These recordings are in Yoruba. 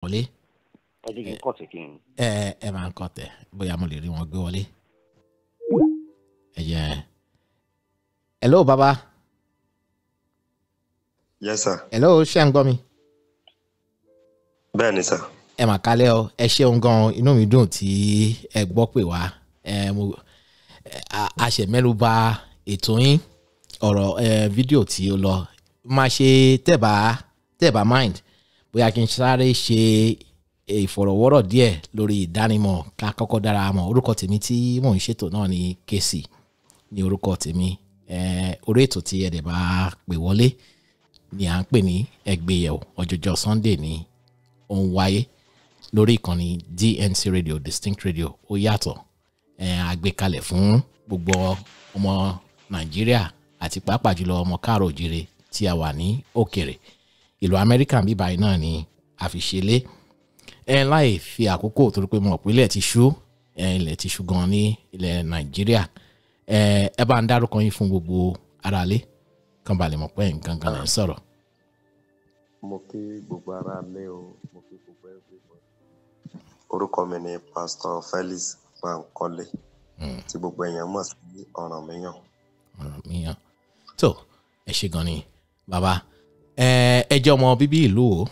Wọlé. Ẹ jẹ́ kí n kọ̀ sí kí n. Ẹ máa ń kọ́ tẹ̀, bóyá mo lè rí wọn gbé wọlé. Ẹ jẹ́, hello bàbá. Yes sir. Hello, ṣé ń gbọ́ mi? Bẹ́ẹ̀ ni sir. Ẹ mà kálẹ̀ o, ẹ ṣeun gan, inú mi dùn tí ẹ gbọ́ pè wá. Ẹ mo a ṣe mẹ́nu bà ètò yín, ọ̀rọ̀ fídíò tí ó lọ máa ṣe, tẹ́ẹ̀bá mind, bóyá kí n sáré ṣe ìfọ̀rọ̀wọ́rọ̀ díẹ̀ lórí ìdánimọ̀ ká kọ́kọ́ dára mọ̀. Orúkọ tèmi tí mò ń ṣètò náà ni KC ní orúkọ tèmi. Orí ètò tí ẹ dẹ̀ bá pè wọlé ni à ń pè ní Ẹgbẹ́yẹ̀wò. Ọjọ́jọ́ Sunday ni ó ń wáyé lórí ìkànnì DNC Radio, Distinct Radio, ó yàtọ̀. Àgbékalẹ̀ fún gbogbo ọmọ Nàìjíríà àti pàápàá jùlọ ọmọ káàrọ̀ òjìrè tí a wà ní òkèrè, ìlú Amẹ́ríkà bíbáyìí náà ni a fi ṣe lé. Láì fi àkókò, torí pé mo mọ̀ pé ilẹ̀ ti ṣú, ilẹ̀ ti ṣú gan ní ilẹ̀ Nàìjíríà, ẹ bá ń dárúkọ yín fún gbogbo aráalé kàn bá lè mọ̀ pé nǹkan kan lè ń sọ̀rọ̀. Mo kí gbogbo aráalé o, mo kí gbogbo everybody. Orúkọ mi ni Pastor Felix Bankole, tí gbogbo èèyàn mọ̀ sí Ọ̀rànmíyàn. Ọ̀rànmíyàn. Tó, ẹ ṣe gan ni bàbá. Ẹ jẹ́ ọmọ bíbí ìlú o?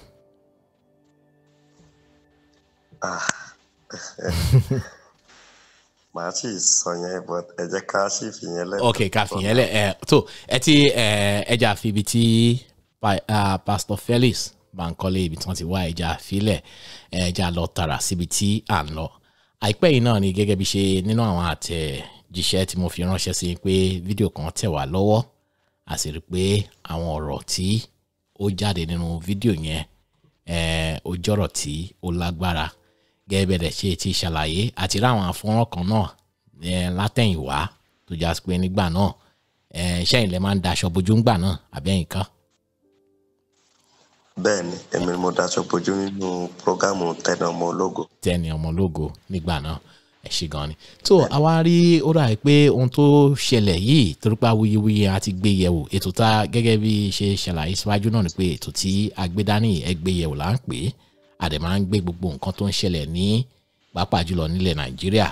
Màá sì sọ yẹn, but ẹ jẹ́ ká sì fi yẹn lẹ̀. Ok, ká fi yẹn lẹ̀. Ẹ tó ẹ ti ẹ jà fi ibi tí Pastor Felix Bankole, ibi tí wọ́n ti wá, ẹja filẹ̀, ẹja lọ tààrà síbi tí à ń lọ. Àìpẹ́ yìí náà ni, gẹ́gẹ́ bí ṣe nínú àwọn àtẹ̀jíṣẹ́ tí mo fi ránṣẹ́ sí pé fídíò kan tẹ̀ wá lọ́wọ́, a sì rí pé àwọn ọ̀rọ̀ tí ó jáde nínú fídíò yẹn, ó jọ̀rọ̀ tí ó lágbára. Gẹ́gẹ́ bẹ́ẹ̀ ṣe ti ṣàlàyé, àti ráwọn àfọ́nrán kan náà látẹ̀yìnwá tó já sí pé nígbà náà, ṣẹ́yìn lẹ máa ń daṣọ bojú ńgbà náà àbẹ́yìn kan? Bẹ́ẹ̀ ni, èmi mo daṣọ bojú nínú prógámù Tẹni Ọmọ Ológo. Tẹni Ọmọ Ológo nígbà náà. Ẹ ṣe gan ni. Tó àwa rí, ó rà pé ohun tó ṣẹlẹ̀ yìí, torí pé awuyewuye a ti gbé yẹ̀wò ètò tá, gẹ́gẹ́ bí ṣe ṣàlàyé síwájú náà ni pé ètò tí a gbé dání, Ẹgbẹ́yẹ̀wò là ń pè é. A dẹ̀ máa ń gbé gbogbo nǹkan tó ń ṣẹlẹ̀ ní pàápàá jùlọ nílẹ̀ Nàìjíríà.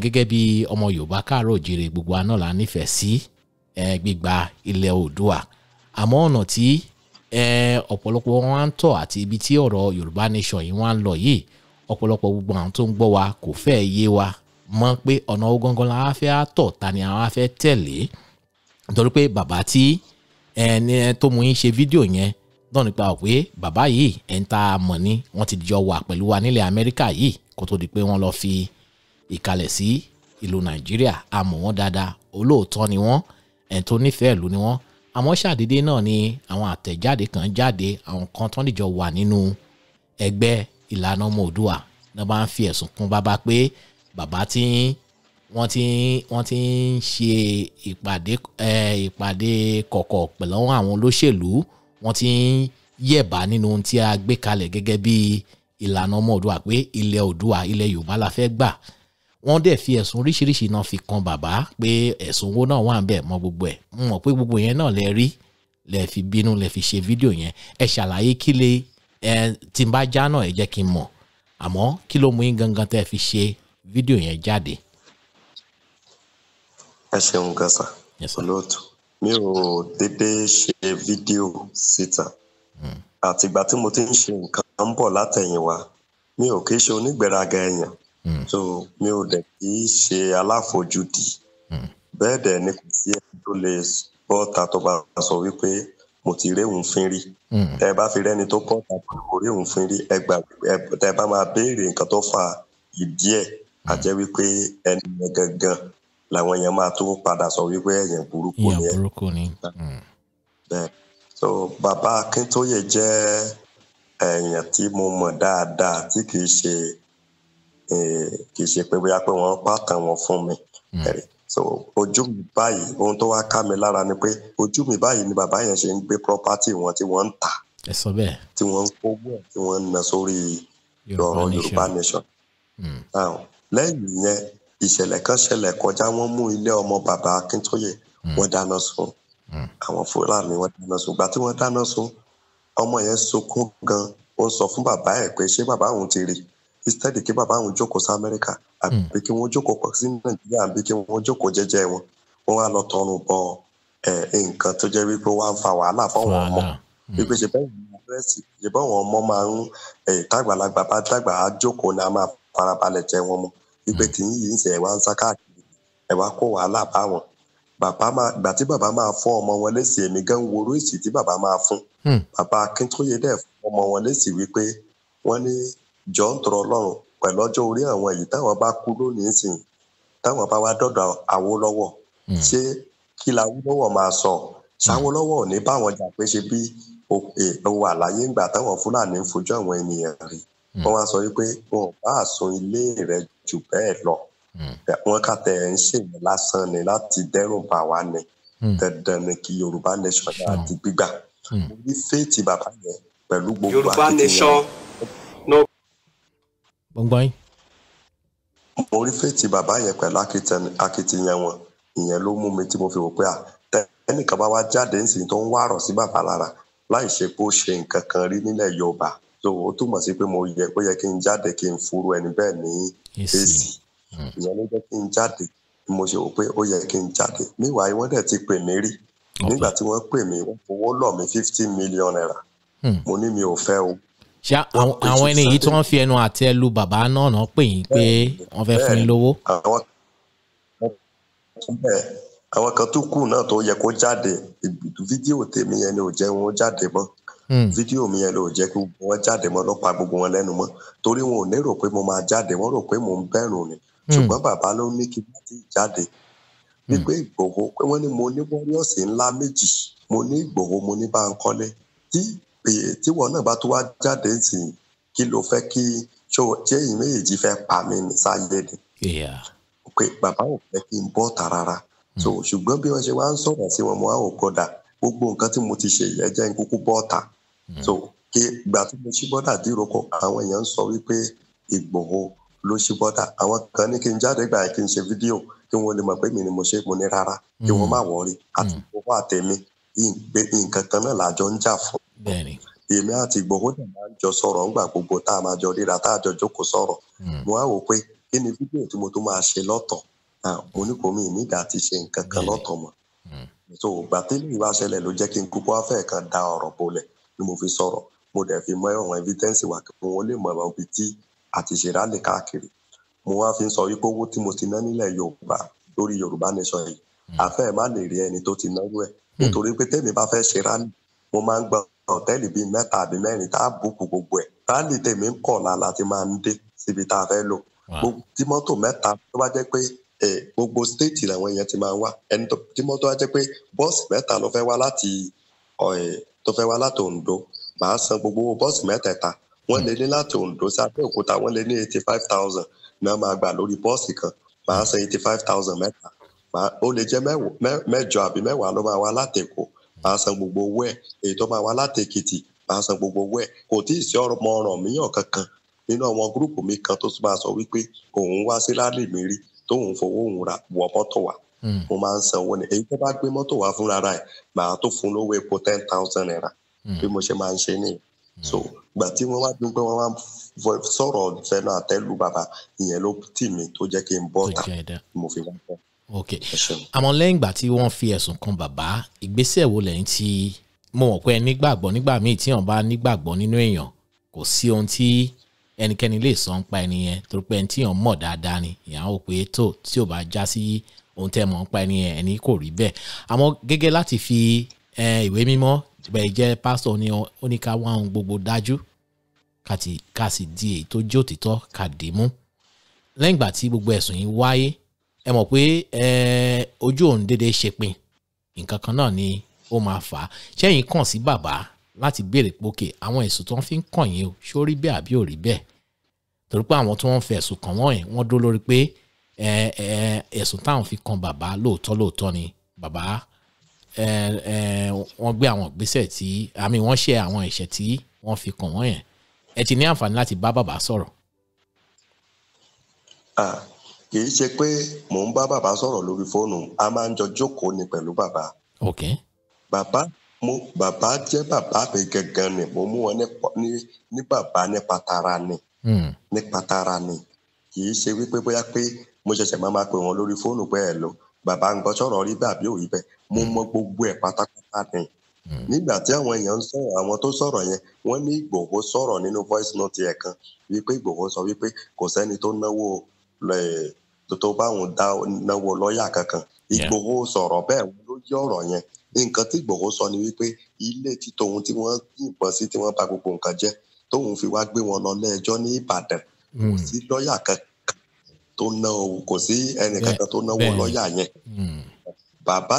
Gẹ́gẹ́ bí ọmọ Yorùbá káàárọ̀ òjìrè, gbogbo wa náà la nífẹ̀ẹ́ sí gbígba ilẹ̀ Oòduà, àmọ́ ọ̀nà tí ọ̀pọ̀lọpọ̀ wọn á ń tọ̀ àti ibi tí ọ̀rọ̀ Yorùbá Nation yìí wọ́n á ń lọ yìí, ọ̀pọ̀lọpọ̀ gbogbo àwọn tó ń gbọ́ wa kò fẹ́ yé wa mọ̀ pé ọ̀nà gangan la wá fẹ́ tọ̀, ta ni àwọn á fẹ́ tẹ̀lé, nítorí pé bàbá tí ẹni tó mú yín ṣe fídíò yẹn náà nípa pé bàbá yìí, ẹni tá a mọ̀ ni, wọ́n ti jọ wà pẹ̀lú wa nílẹ̀ Amẹ́ríkà yìí kó tó di pé wọ́n lọ fi ìkàlẹ̀ sí ìlú Nàìjíríà. A mọ̀ wọ́n dáadáa, olóòótọ́ ni wọ́n, ẹni tó nífẹ̀ẹ́ ìlú ni wọ́n. Àmọ́ ṣàdédé náà ni àwọn àtẹ̀jáde kan jáde, àwọn kan tán dìjọ wà nínú ẹgbẹ́ Ìlànà Ọmọ Oòduà náà bá ń fi ẹ̀sùn kún bàbá pé bàbá tí wọ́n ti ń ṣe ìpàdé kọ̀kọ̀ pẹ̀lú àwọn olóṣèlú, wọ́n ti ń yẹ̀bá nínú ohun tí a gbé kalẹ̀ gẹ́gẹ́ bí Ìlànà Ọmọ Oòduà, pé ilẹ̀ Oòduà, ilẹ̀ Yorùbá la fẹ́ gbà. Wọ́n dẹ̀ fi ẹ̀sùn oríṣiríṣi náà fi kan bàbá, pé ẹ̀sùn owó náà wà ń bẹ̀ mọ́ gbogbo ẹ̀. Mo mọ̀ pé gbogbo yẹn náà lẹ rí, lẹ fi bínú, lẹ fi ṣe fídíò yẹn. Ẹ ṣàlàyé kí lè ẹ tí n bá já náà, ẹ jẹ́ kí n mọ̀, àmọ́ kí ló mú yín gangan tẹ́ fi ṣe fídíò yẹn jáde? Ẹ ṣeun gan sir, olóòtú. Mi ò dédé ṣe fídíò síta. Àtìgbà tí mo ti ń ṣe nǹkan ń bọ̀ látẹ̀yìnwá, mi ò kì í ṣe onígbéraga èèyàn, so mi ò dẹ̀ kì í ṣe aláfojúdi. Bẹ́ẹ̀ dẹ̀ ni kò sí ẹni tó lè bọ́ta tó bá sọ wípé mo ti rí òun fín rí. Tẹ́ ẹ bá fi rẹ́ni tó bọ́ta tó kò rí òun fín rí, ẹ gbà, tẹ́ ẹ bá máa béèrè nǹkan tó fa ìdí ẹ̀, á jẹ́ wípé ẹni yẹn gangan làwọn yẹn máa tún padà sọ wípé èèyàn burúkú ni ẹ. Burúkú ni. Bẹ́ẹ̀, so bàbá Akíntóyè jẹ́ èèyàn tí mo mọ̀ dáadáa, tí kì í ṣe pé bóyá pé wọ́n pàtàn wọn fún mi. So ojú mi báyìí, ohun tó wá ká mi lára ni pé ojú mi báyìí ni bàbá yẹn ṣe ń gbé property wọn tí wọ́n ń tà, Ẹ sọ bẹ́ẹ̀. tí wọ́n ń kówó ẹ̀, tí wọ́n ń ná sórí ọ̀rọ̀ Yorùbá Nation. Now, lẹ́yìn yẹn, ìṣẹ̀lẹ̀ kan ṣẹlẹ̀ kọjá. Wọ́n mú ilé ọmọ bàbá Akíntóyè, wọ́n dáná sun. Àwọn Fúlàní, wọ́n dáná sun. Ìgbà tí wọ́n dáná sun, ọmọ yẹn sunkún gan. Ó ń sọ fún bàbá ẹ̀ pé ṣé bàbá òun ti rí, instead kí bàbá òun jókòó sí Amẹ́ríkà àbí kí wọ́n jókòó pọ̀ sí Nàìjíríà àbí kí wọ́n jókòó jẹ́jẹ́ wọn, wọ́n wá lọ tọrùn bọ nǹkan tó jẹ́ wípé wọ́n á ń fa wàhálà fáwọn ọmọ. Wípé ṣe bẹ́ẹ̀ ni rẹ́sì, ṣe bẹ́ẹ̀ wọn ọmọ máa ń tàgbàlagbà bá dàgbà á jókòó ni a máa farabalẹ̀ jẹ wọn mọ́. Wípé tí yìí ń ṣe ẹ̀ wá ń sá káàkiri, ẹ̀ wá kó wàhálà bá wọn. Bàbá máa gbà tí bàbá máa fún ọmọ wọn lésì, èmi gan worú èsì tí bàbá máa fún. Bàbá Akíntóyè dẹ̀ fún ọmọ wọn lésì wípé wọ́n ní jọ ń tọrọ Ọlọ́run pẹ̀lú ọjọ́ orí àwọn yìí, táwọn bá kú lónìí sìn, táwọn bá wá dọ̀dọ̀ Awólọ́wọ̀, ṣé kí la Awólọ́wọ̀ máa sọ? Ṣàwólọ́wọ̀ ò ní báwọn jà pé ṣe bí ó wà láyé ńgbà táwọn Fúlàní ń fojú àwọn ènìyàn rí. Wọ́n wá sọ wípé wọn ò bá àsun ilé rẹ̀ jù bẹ́ẹ̀ lọ. Wọ́n kà tẹ̀ ń ṣèyàn lásán ni láti dẹ́rùn bà wá ni. Dandan ni kí Yorùbá nation náà di gbígbà. Mo ní fèètì bàbá yẹn pẹ̀lú gbogbo Yorùbá nation. Mo rí fèètì bàbá yẹn pẹ̀lú akitiyan wọn. Ìyẹn ló mú mi tí mo fi wò pé ẹnìkan bá wá jáde ńsìn tó ń wárọ̀ sí bàbá lára láì ṣe pé ó ṣe nǹkan kan rí nílẹ̀ Yorùbá. So ó túmọ̀ sí pé mo yẹ ó yẹ kí n jáde kí n furu ẹni bẹ́ẹ̀ ní èsì. Ìyẹn ló jẹ́ kí n jáde. Mo ṣe wò pé ó yẹ kí n jáde. Meanwhile wọ́n dẹ̀ ti pè mí rí. Nígbà tí wọ́n pè mí, wọ́n fowó lọ̀ mí 50 million naira. Mo ní mi ò fẹ́ o. Ṣé àwọn ẹni yìí tí wọ́n fi ẹnu àtẹ́ lu bàbá náà pè yín pé wọ́n fẹ́ fún yín lówó? Àwọn kan tó kù náà tó yẹ kó jáde, fídíò tèmi yẹn ni ò jẹ́ wọn jáde mọ́. Fídíò mi yẹn ló jẹ́ kí wọ́n jáde mọ́, ló pa gbogbo wọn lẹ́nu mọ́. Torí wọn ò ní rò pé mo máa jáde, wọ́n rò pé mò ń bẹ̀rù ni. Ṣùgbọ́n bàbá ló ní kí n má ti jáde. Wípé Ìgbòho, pé wọ́n ní mo ní wọ́ríọ̀sì ńlá méjì, mo ní Ìgbòho, mo ní Bánkọ́lé. Tí wọn náà bá tó wá jáde sí, kí ló fẹ́ kí ṣé èyí méjèèjì fẹ́ pa mí ní sáyé ni? Pé bàbá ò fẹ́ kí n bọ́ ta rárá. So ṣùgbọ́n bí wọ́n ṣe wá ń sọ̀rọ̀ sí wọn, mo wá ò kódà gbogbo nǹkan tí mo ti ṣe yẹ jẹ́ n kúkú bọ́ ta. So kí ìgbà tí mo ṣí bọ́dà díroko, àwọn èèyàn ń sọ wípé Ìgbòho ló ṣí bọ́dà. Àwọn kan ní kí n jáde gbà kí n ṣe fídíò kí wọ́n lè mọ̀ pé mi ni mo ṣe, mo ní rárá kí wọ́n má wọrí. Àti Ìgbòho àtẹ̀mí nǹkan kan náà làjọ ń jà fún. Èmi àti Ìgbòho náà máa ń jọ sọ̀rọ̀ ńgbà gbogbo tá a máa jọ ríra, tá a jọ jókòó sọ̀rọ̀. Mo wá wò pé kí ni fídíò tí mo tún máa ṣe lọ́tọ̀. Mo ní kò mí nígbà tí ṣe nǹkan kan lọ́tọ̀ mọ́. So ìgbà tí ìlú ìwà ṣẹlẹ̀ ló jẹ́ kí n kúkú afẹ́ kan da ọ̀rọ̀ bolẹ̀ ni mo fi sọ̀rọ̀. Mo dẹ̀ fi mọ àwọn evidence wá kí wọ́n lè mọ ibi tí àti ṣe rálẹ̀ káàkiri. Mo wá fi ń sọ wípé owó tí mo ti ná nílẹ̀ Yorùbá lórí Yorùbá nation yìí, àfẹ́ má lè rí ẹni tó ti náwó ẹ̀. Nítorí pé tèmi bá fẹ́ ṣe rálì, mo máa ń gba hòtẹ́ẹ̀lì bíi 3 àbí 4 tá a bùkù gbogbo ẹ̀. Rálì tèmi ń kọ̀ la láti máa ń dé síbi tá a fẹ́ lò. Tí mọ́tò 3 tó bá jẹ́ pé gbogbo stéètì làwọn èèyàn ti máa ń wá, ẹni tí mọ́tò wá jẹ́ pé bọ́ọ̀sì 3 ló fẹ́ wá láti tó fẹ́ wá láti Oǹdó, màá san gbogbo owó bọ́ọ̀sì mẹ́tẹ̀ẹ̀ta. Wọ́n lè ní láti Oǹdó sí Abẹ́òkúta, wọ́n lè ní 85,000 náà máa gbà lórí bọ́ọ̀sì kan, màá san 85,000 mẹ́ta. Ó lè jẹ́ 8 àbí 10 ló máa wá láti Èkó, màá san gbogbo owó ẹ̀. Èyí tó máa wá láti Èkìtì, màá san gbogbo owó ẹ̀. Kò tí ì sí ọmọ ọ̀ràn míyàn kankan nínú àwọn gúrùpù mi kan tó máa sọ wípé òun wá sí rálì mi rí tóun fowó òun ra wọ mọ́tò wá. Mo máa ń sanwó ni. Èyí tó bá gbé mọ́tò wá fúnra rẹ̀, màá tó fún lówó epo 10,000 naira. Bí mo ṣe máa ń ṣe nìyẹn. So ìgbà tí wọ́n wá dún pé wọ́n wá sọ̀rọ̀ fẹnu àtẹ́lu bàbá, ìyẹn ló tì mí tó jẹ́ kí n bọ́ ta mo fi wá bọ́. Ok, àmọ́ lẹ́yìn ìgbà tí wọ́n fi ẹ̀sùn kan bàbá, ìgbésẹ̀ wo lẹ́yìn tí mo mọ̀ pé nígbàgbọ́ nígbà míì tí wọ́n bá nígbàgbọ́ nínú èèyàn, kò sí ohun tí ẹnikẹ́ni lè sọ ń pa ẹni yẹn, torí pé ẹni tí èèyàn mọ̀ dáadáa ni ìyá ò pé tó tí ò bá já sí ohun tẹ́ mọ̀ ń pa ẹni yẹn, ẹni kò rí bẹ́ẹ̀. Àmọ́ gẹ́gẹ́ láti fi ìwé mímọ́ bẹ́ẹ̀ jẹ́ pásítọ̀ ni ó ní ká wá ohun gbogbo dájú ká sì di èyí tó jẹ́ òtítọ́ ká dì mú. Lẹ́yìn ìgbà tí gbogbo ẹ̀sùn yìí wáyé, ẹ mọ̀ pé ojú òun dédé ṣe pin, nǹkan kan náà ni ó máa fà á. Ṣẹ́yìn kàn sí bàbá láti béèrè pókè àwọn ẹ̀sùn tó ń fi ń kàn yín o, ṣó rí bẹ́ẹ̀ àbí ò rí bẹ́ẹ̀? Torí pé àwọn tó ń fẹ́ ẹ̀sùn kàn wọ́n yẹn, wọ́n dó lórí pé ẹ̀sùn táwọn fi kan bàbá lóòótọ́ lóòótọ́ ni bàbá wọ́n gbé àwọn ìgbésẹ̀ tí àmì wọ́n ṣe àwọn ẹ̀ṣẹ̀ tí wọ́n fi kàn wọ́n yẹn. Ẹ ti ní àǹfààní láti bá bàbá sọ̀rọ̀. Kì í ṣe pé mò ń bá bàbá sọ̀rọ̀ lórí fóònù, a máa ń jọ jókòó ni pẹ̀lú bàbá. Ok. Bàbá Mo bàbá jẹ́ bàbá mi gangan ni, mo mú wọn ní bàbá nípa tara ni. Nípa tara ni, kì í ṣe wípé bóyá pé mo ṣẹ̀ṣẹ̀ máa pè wọ́n lórí fóònù pé ẹ̀ lò bàbá ń gbọ́ sọ̀rọ̀ rí bẹ́ẹ̀ àbí ò rí bẹ́ẹ̀. Mo mọ gbogbo ẹ̀ pátápátá ni. Nígbà tí àwọn èèyàn ń sọ̀rọ̀, àwọn tó sọ̀rọ̀ yẹn, wọ́n ní Ìgbòho sọ̀rọ̀ nínú voice note ẹ̀ kan wípé Ìgbòho sọ wípé kò sẹ́ni tó náwó tó bá òun dá náwó lọ́ọ̀yà kankan. Ìgbòho sọ̀rọ̀ bẹ́ẹ̀, wọ́n ló yí ọ̀rọ̀ yẹn. Nǹkan tí Ìgbòho sọ ni wípé ilé tí tòun tí wọ́n yìnbọn sí tí wọ́n bà gbogbo nǹkan jẹ́, tóun fi wá gbé wọn lọ lẹ́ẹjọ́ ní Ìbàdàn, kò sí lọ́ọ̀yà kankan tó ná owó, kò sí ẹnì kankan tó náwó lọ́ọ̀yà yẹn. Bàbá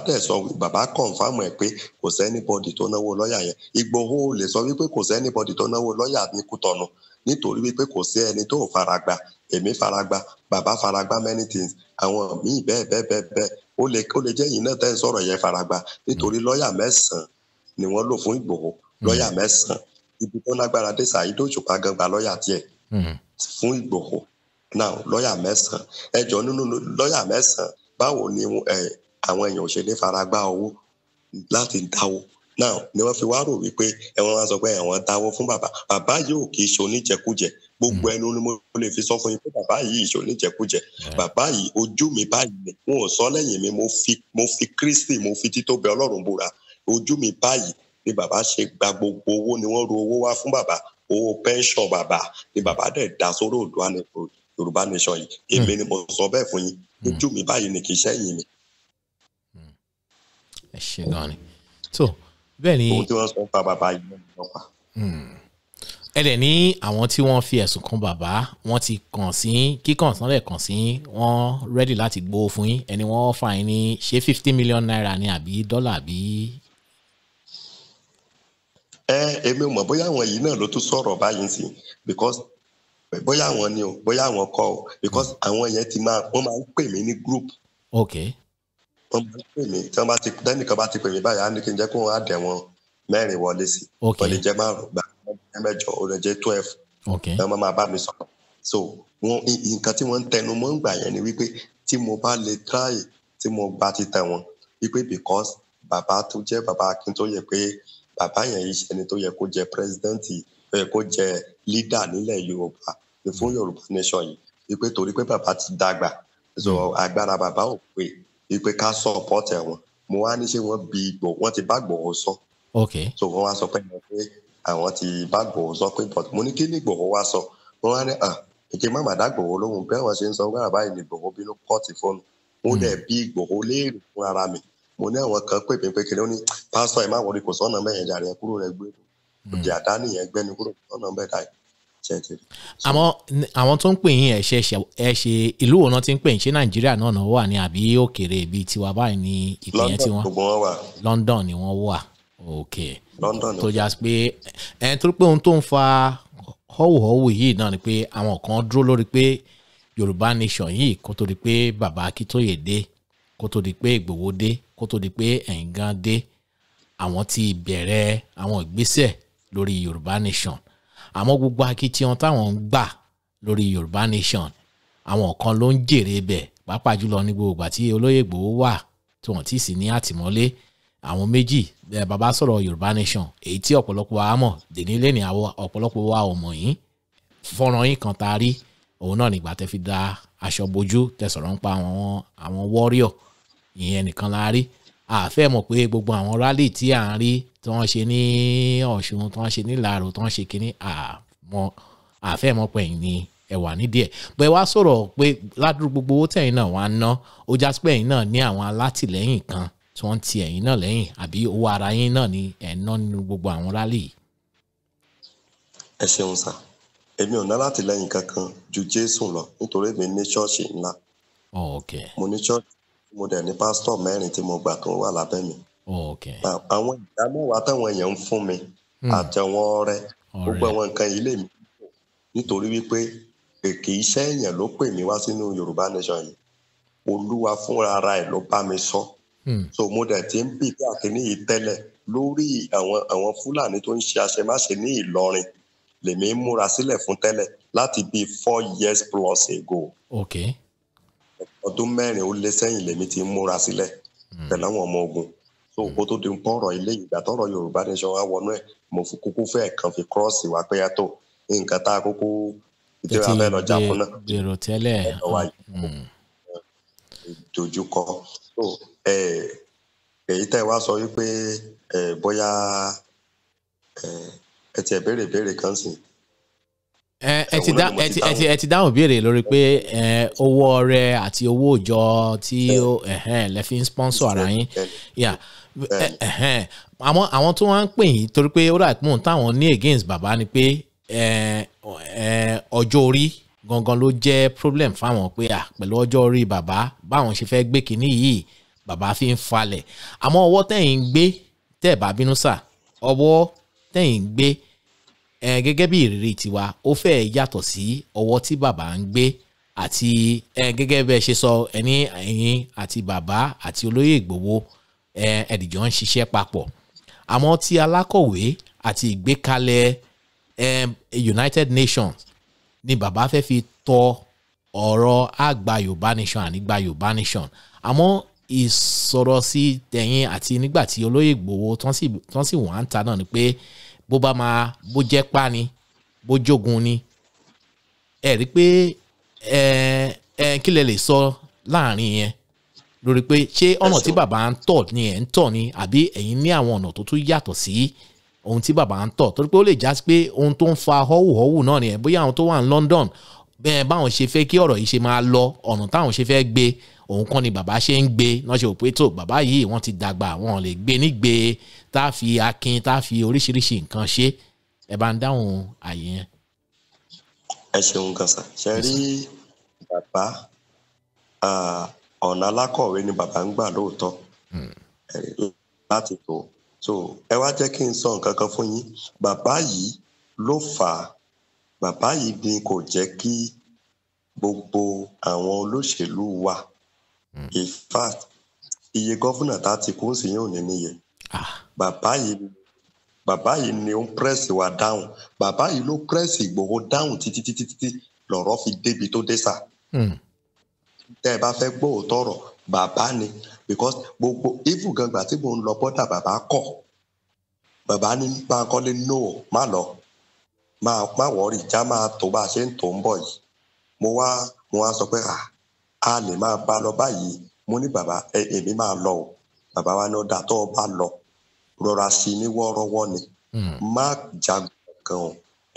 dẹ̀ sọ, bàbá kọ̀nfàmù ẹ̀ pé kò sẹ́nibọ́dì tó náwó lọ́ọ̀yà yẹn. Ìgbòho lè sọ wípé kò sẹ́nibọ́dì tó náwó lọ́ọ̀yà ní Kútọ̀nù, nítorí wípé kò sí ẹni tó faragba. Èmi faragba, bàbá faragba many things, àwọn míì bẹ́ẹ̀ bẹ́ẹ̀ bẹ́ẹ̀ bẹ́ẹ̀. Ó lè jẹ́ yìí náà tẹ́ ń sọ̀rọ̀ yẹn faragba, nítorí lọ́ọ̀yà 9 ni wọ́n lò fún Ìgbòho. Lọ́ọ̀yà 9, ibi tó lágbára dé, Saheed Òṣùpá gan gba lọ́ọ̀yà tiẹ̀ fún Ìgbòho. Now lọ́ọ̀yà 9, ẹjọ́ nínú lọ́ọ̀yà 9, báwo ni àwọn èèyàn ò ṣe ní faragba owó láti dáwó? Now ni wọ́n fi wá rò wípé ẹ̀wọ̀n wá sọ pé ẹ̀wọ̀n dáwó fún bàbá. Bàbá yóò kì í ṣe oníjẹkújẹ. Gbogbo ẹnu ni mo lè fi sọ fún yín pé bàbá yìí ṣe oníjẹkújẹ. Bàbá yìí ojú mi báyìí ni, wọn ò sọ lẹ́yìn mi, mo fi Kristi, mo fi títóbi Ọlọ́run búra. Ojú mi báyìí ni bàbá ṣe gba gbogbo owó, ni wọ́n ru owó wá fún bàbá, owó pension bàbá ni bàbá dẹ̀ dá sórí Oòduà ní Yorùbá nation yìí. Èmi ni mo sọ bẹ́ẹ̀ fún yín, ojú mi báyìí ni, kì í ṣẹ́yìn mi. Ẹ ṣe gan ni. So bẹ́ẹ̀ ni ohun tí wọ́n sọ pa bàbá yìí ló pa. Ẹ dẹ̀ ní àwọn tí wọ́n fi ẹ̀sùn kan bàbá, wọ́n ti kàn sí kíkàn sánlẹ̀ kàn sí wọ́n rẹ́dì láti gbowó fún yín. Ẹni wọ́n fà yín ní ṣé 50 million naira ni àbí dọ́là àbí. Èmi ò mọ̀ bóyá àwọn yìí náà ló tún sọ̀rọ̀ báyìí sí, because bóyá àwọn ni o, bóyá àwọn kọ́ o, because àwọn yẹn ti máa, wọ́n máa ń pè mí ní group. Ok. Wọ́n máa ń pè mí, tí wọ́n bá ti tẹ́nìkan bá ti pè mí báyìí, á ní kí n jẹ́ kó wọ́n á dẹ̀ wọn 4 wọlé sí. Ok. Wọ́n lè jẹ́ 5, gbà 8, ó lè jẹ́ 12. Ok. Wọ́n máa bá mi sọ̀rọ̀. So wọ́n nǹkan tí wọ́n ń tẹnu mọ́ ń gbà yẹn ni wípé tí mo bá lè try, tí mo bá ti tẹ̀ wọ́n, wípé because bàbá tó jẹ́ bàbá Akíntóyè, pé bàbá yẹn yìí ṣe ẹni tó yẹ kó jẹ president, tó yẹ kó jẹ leader nílẹ̀ Yorùbá fún Yorùbá nation yìí, wípé torí pé bàbá ti dàgbà, so agbára bàbá ò pé, wípé ká support ẹ̀ wọ́n. Mo wá ní ṣé wọ́n bí Ìgbòho, wọ́n ti bá Ìgbòho sọ. Ok. So wọ́n wá sọ pé àwọn ti bá Ìgbòho sọ pé, but mo ní kí ni Ìgbòho wá sọ? Wọ́n wá ní èké má màdá Ìgbòho lóhùn, bẹ́ẹ̀ wọ́n ṣe ń sọ wẹ́rà báyìí ni Ìgbòho bínú kọ́ọ̀tì fóònù. Mo dẹ̀ bí Ìgbòho léèrè fún ara mi. Mo ní àwọn kan pè mí pé kiri, ó ní pásítọ̀ ẹ̀ má wọlé, kò sọ́nà mẹ́yẹn jàre, ẹ kúrò rẹ gbé òdì àdáni yẹn gbẹ́ni kúrò sọ́nà bẹ́ẹ̀ dà. Àmọ́ àwọn tó ń pè yín, ẹ ṣe ìlú wo náà ti ń pè yín? Ṣé Nàìjíríà náà wà ní àbí òkèèrè bíi tiwa báyìí ní ìpè yẹn tí wọ́n? London ni wọ́n wà. Ok. Tó já sí pé ẹ torí pé ohun tó ń fa họ́wùhọ́wù yìí náà ni pé àwọn kan dúró lórí pé Yorùbá nation yìí kó tó di pé bàbá Akíntóyè dé, kó tó di pé Ìgbòho dé, kó tó di pé ẹ̀yin gan dé, àwọn ti bẹ̀rẹ̀ àwọn ìgbésẹ̀ lórí Yorùbá nation. Àmọ́ gbogbo akitiyan táwọn ń gbà lórí Yorùbá nation, àwọn kan ló ń jèrè bẹ̀, pàápàá jùlọ ní gbogbo ìgbà tí olóyè Ìgbòho wà tí wọ́n ti sì ní àtìmọ́lé. Àwọn méjì bàbá sọ̀rọ̀ Yorùbá nation, èyí tí ọ̀pọ̀lọpọ̀ wa mọ̀ dèní lẹ́ni, àwọn ọ̀pọ̀lọpọ̀ wa ò mọ̀ yín. Fọ́nrán yín kan tá a rí, òun náà nígbà tẹ́ fi da aṣọ bojú, tẹ́ sọ̀rọ̀ ń pa àwọn warrior, ìyẹn nìkan la rí. Àfẹ́ mọ̀ pé gbogbo àwọn rally tí à ń rí tí wọ́n ṣe ní Ọ̀ṣun, tí wọ́n ṣe ní Ìlaró, tí wọ́n ṣe kínní, àfẹ́ mọ̀ pé ẹ̀yin ni ẹ wà nídìí ẹ̀. Bẹ́ẹ̀ wá sọ̀rọ̀ pé ládùúgbò gbogbo owó tẹ̀yin náà wá ná, ó já sí pé ẹ̀yin náà ní àwọn alátìlẹ́yìn kan tí wọ́n ti ẹ̀yin náà lẹ́yìn, àbí owó ara yín náà ni ẹ̀ ná nínú gbogbo àwọn rally yìí. Ẹ ṣeun sá, èmi ò ná látìlẹ́yìn kankan ju Jésù lọ, nítorí èmi ní ṣọ́ọ̀ṣì ńlá. Mo ní ṣọ́ọ̀ṣì, mo dẹ̀ ní pásítọ̀ 4 tí mo gbà tó wà lábẹ́ mi. Àwọn ìdá mẹ́wàá táwọn èèyàn ń fún mi àtẹ̀wọ̀n ọrẹ, gbogbo àwọn nǹkan yìí lè mi, nítorí wípé kì í ṣe èèyàn ló pè mí wá sínú Yorùbá nation yìí, Olúwa fúnra ara ẹ̀ ló bá mi sọ. So mo dẹ̀ ti ń bì bí àkíní yìí tẹ́lẹ̀ lórí àwọn Fúlàní tó ń ṣe àṣemáṣe ní Ìlọrin, lèmi ń múra sílẹ̀ fún tẹ́lẹ̀ láti bíi 4 years plus ago. Ọdún 4 ó lé sẹ́yìn lèmi ti ń múra sílẹ̀ pẹ̀lú àwọn ọmọ ogun. So kó tó di pọ̀rọ̀ ilé ìgbà tọ̀rọ̀ Yorùbá Nation wá wọnú ẹ̀, mo fi kúkú fẹ́ kan fi kírọ́ọ̀sì wá pé yàtọ̀ nǹkan tá a kúkú tí a fẹ́ lọ jà fún náà gbèrò tẹ́lẹ̀ dojúkọ. So èyí tẹ́ wá sọ wípé bóyá ẹ tiẹ̀ béèrè béèrè kan sí. Ẹ ti dáhùn béèrè lórí pé owó ọrẹ àti owó òjọ tí ó lẹ fi ń sponsor ara yín. Àwọn tó wá ń pè yín torí pé ó dà pé òun táwọn ní against bàbá ni pé ọjọ́ orí gangan ló jẹ́ problem fáwọn, pé pẹ̀lú ọjọ́ orí bàbá báwọn ṣe fẹ́ gbé kinní yìí bàbá fi ń falẹ̀. Àmọ́ ọwọ́ tẹ̀yìn ń gbé, tẹ́ bá bínú sà, ọwọ́ tẹ̀yìn ń gbé gẹ́gẹ́ bí ìrírí tiwa ó fẹ́ yàtọ̀ sí ọwọ́ tí bàbá ń gbé àti gẹ́gẹ́ bẹ́ẹ̀ ṣe sọ ẹni ẹ̀yin àti bàbá àti olóyè Ìgbòho ẹ̀dìjọ́ ń ṣiṣẹ́ papọ̀. Àmọ́ tí alákọ̀wé àti ìgbékalẹ̀ United Nations ni bàbá fẹ́ fi tọ ọ̀rọ̀ àgbà Yorùbá Nation ànígbà Yorùbá Nation. Àmọ́ ìsọ̀rọ̀ sí tẹ̀yìn àti nígbà tí olóyè Ìgbòho tán sì wà ń ta náà ni pé bó bá máa bó jẹ́ pa ni bó jogun ni ẹ rí pé ẹ kí lẹ lè sọ láàrin yẹn lórí pé ṣé ọ̀nà tí bàbá ń tọ̀ ni ẹ̀ ń tọ̀ ni àbí ẹ̀yin ní àwọn ọ̀nà tó tún yàtọ̀ sí ohun tí bàbá ń tọ̀, torí pé ó lè já sí pé ohun tó ń fa họ́wùhọ́wù náà ni ẹ̀ bóyá àwọn tó wà ní London bẹ́ẹ̀ báwọn ṣe fẹ́ kí ọ̀rọ̀ yìí ṣe máa lọ, ọ̀nà táwọn ṣe fẹ́ gbé òun kọ́ ni bàbá ṣe ń gbé náà ṣe ò pé tó bàbá yìí wọ́n ti dàgbà, wọn lè gbé nígbé tá a fi akin tá a fi oríṣiríṣi nǹkan ṣe. Ẹ bá ń dáhùn àyè yẹn. Ẹ ṣeun gan sa. Ṣe rí bàbá ọ̀nà alákọ̀wé ni bàbá ń gbà lóòótọ́ láti tó. So ẹ wá jẹ́ kí n sọ nǹkan kan fún yín. Bàbá yìí ló fà á, bàbá yìí ni kò jẹ́ kí gbogbo àwọn olóṣèlú wa, in fact iye gọ́fúnà tá ti kú sí yóò ní níye. Bàbá yìí ni ó ń pírẹ́sì wa dáhùn. Bàbá yìí ló pírẹ́sì Ìgbòho dáhùn títí títí títí lọ̀rọ̀ fi débi tó dé sà. Tẹ́ ẹ bá fẹ́ gbóòótọ́ ọ̀rọ̀ bàbá ni, because gbogbo even gangba tí mò ń lọ bọ́dà bàbá kọ̀, bàbá ní Bánkọ́lé no má lọ, má wọ́ọ̀rì já máa tó bá a ṣe ń tó ń bọ̀ yìí. Mo wá sọ pé a lè máa bá lọ báyìí. Mo ní bàbá èmi máa lọ o. Bàbá wa ní ó dà, tó o bá lọ rọra sí ní wọ́ọ́rọ́wọ́ ni, má jagun kan o,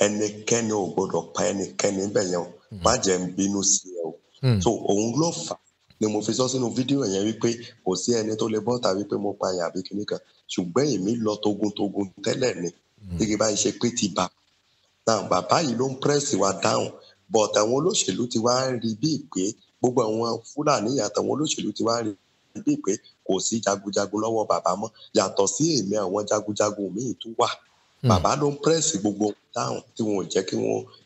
ẹnikẹ́ni ò gbọdọ̀ pa ẹnikẹ́ni níbẹ̀ yẹn o, má jẹ́ ń bínú sí ẹ o. So òun ló fà ni mo fi sọ sínú fídíò yẹn wípé kò sí ẹni tó lè bọ́ta wípé mo pa àyàn àbí kíní kan, ṣùgbọ́n èmi lọ togun-togun tẹ́lẹ̀ ni gẹ́gẹ́ báyìí ṣe pé ti bà náà bàbá yìí ló ń pírẹ́sì wa dáhùn. But àwọn olóṣèlú ti wá ń rí bíi pé gbogbo àwọn Fúlàní àtàwọn olóṣèlú ti wá ń rí bíi pé kò sí jagunjagun lọ́wọ́ bàbá mọ́, yàtọ̀ sí èmi àwọn jagunjagun míì tún wà. Bàbá ló ń pírẹ́sì gbogbo dáhùn tí wọn ò jẹ́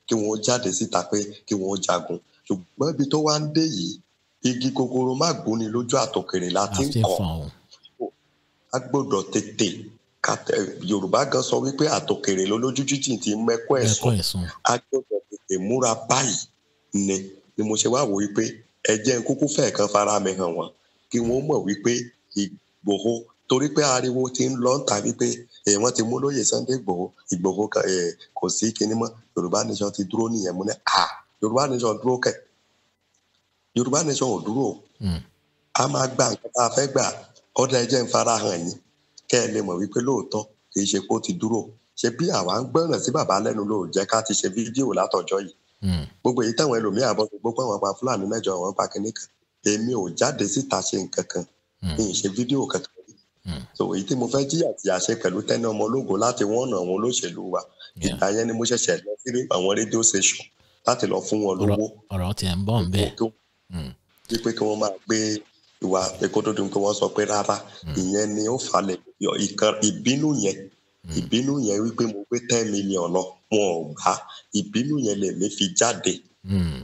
kí wọ́n jáde síta pé kí wọ́n jagun. Ṣùgbọ́n ibi tó wá ń dé yìí, igi gogoro má gúnni lójú àtòkèrè la ti ń kọ́. A gbọ́dọ̀ tètè. Yorùbá gan sọ wípé àtòkèrè lolójú jíjìn ti mẹ́kọ́ ẹ̀sùn. A gbọ́dọ̀ tètè múra báyìí ni mo ṣe wá wò wípé ẹ jẹ́ n kúkú fẹ́ kan fara mi hàn wọ́n kí wọ́n mọ̀ wípé Ìgbòho, torí pé ariwo ti ń lọ ń ta wípé wọ́n ti mú lóyè Sunday Ìgbòho, Ìgbòho kò sí kinní mọ́, Yorùbá Nation ti dúró nìyẹn. Mo ní Yorùbá Nation dúró kẹ̀, Yorùbá Nation ò dúró. A máa gba nǹkan tá a fẹ́ gbà. Ọ̀dà ẹ jẹ́ n fara hàn yín kẹ́ ẹ lè mọ̀ wípé lóòótọ́ kì í ṣe pé ó ti dúró. Ṣe bí àwa ń gbọ́ràn sí bàbá lẹ́nu ló jẹ́ ká ti ṣe fídíò látọjọ́ yìí. Gbogbo èyí táwọn ẹlòmíà bọ́ gbogbo àwọn pa Fúlàní mẹ́jọ àwọn pa kinní kan, èmi ò jáde síta ṣe nǹkan kan, mi ì ṣe fídíò kankan rí. So èyí tí mo fẹ́ jíyà tí a ṣe pẹ̀lú Tẹ́ni Ọmọ Ológo láti wọ́n ọ̀nà àwọn olóṣèlú wa, ìgbà yẹn ni mo ṣẹ̀ṣẹ̀ lọ sí àwọn rédíò station láti lọ fún wọn lówó. Ọ̀rọ̀ tiẹ̀ ń bọ̀ ń bẹ́ẹ̀ wípé kí wọ́n máa gbé ìwà kó tó dùn pé wọ́n sọ pé rárá, ìyẹn ni ó falẹ̀ ìbínú yẹn. Ìbínú yẹn wípé mo gbé 10 million lọ, wọn ò gbà. Ìbínú yẹn lèmi fi jáde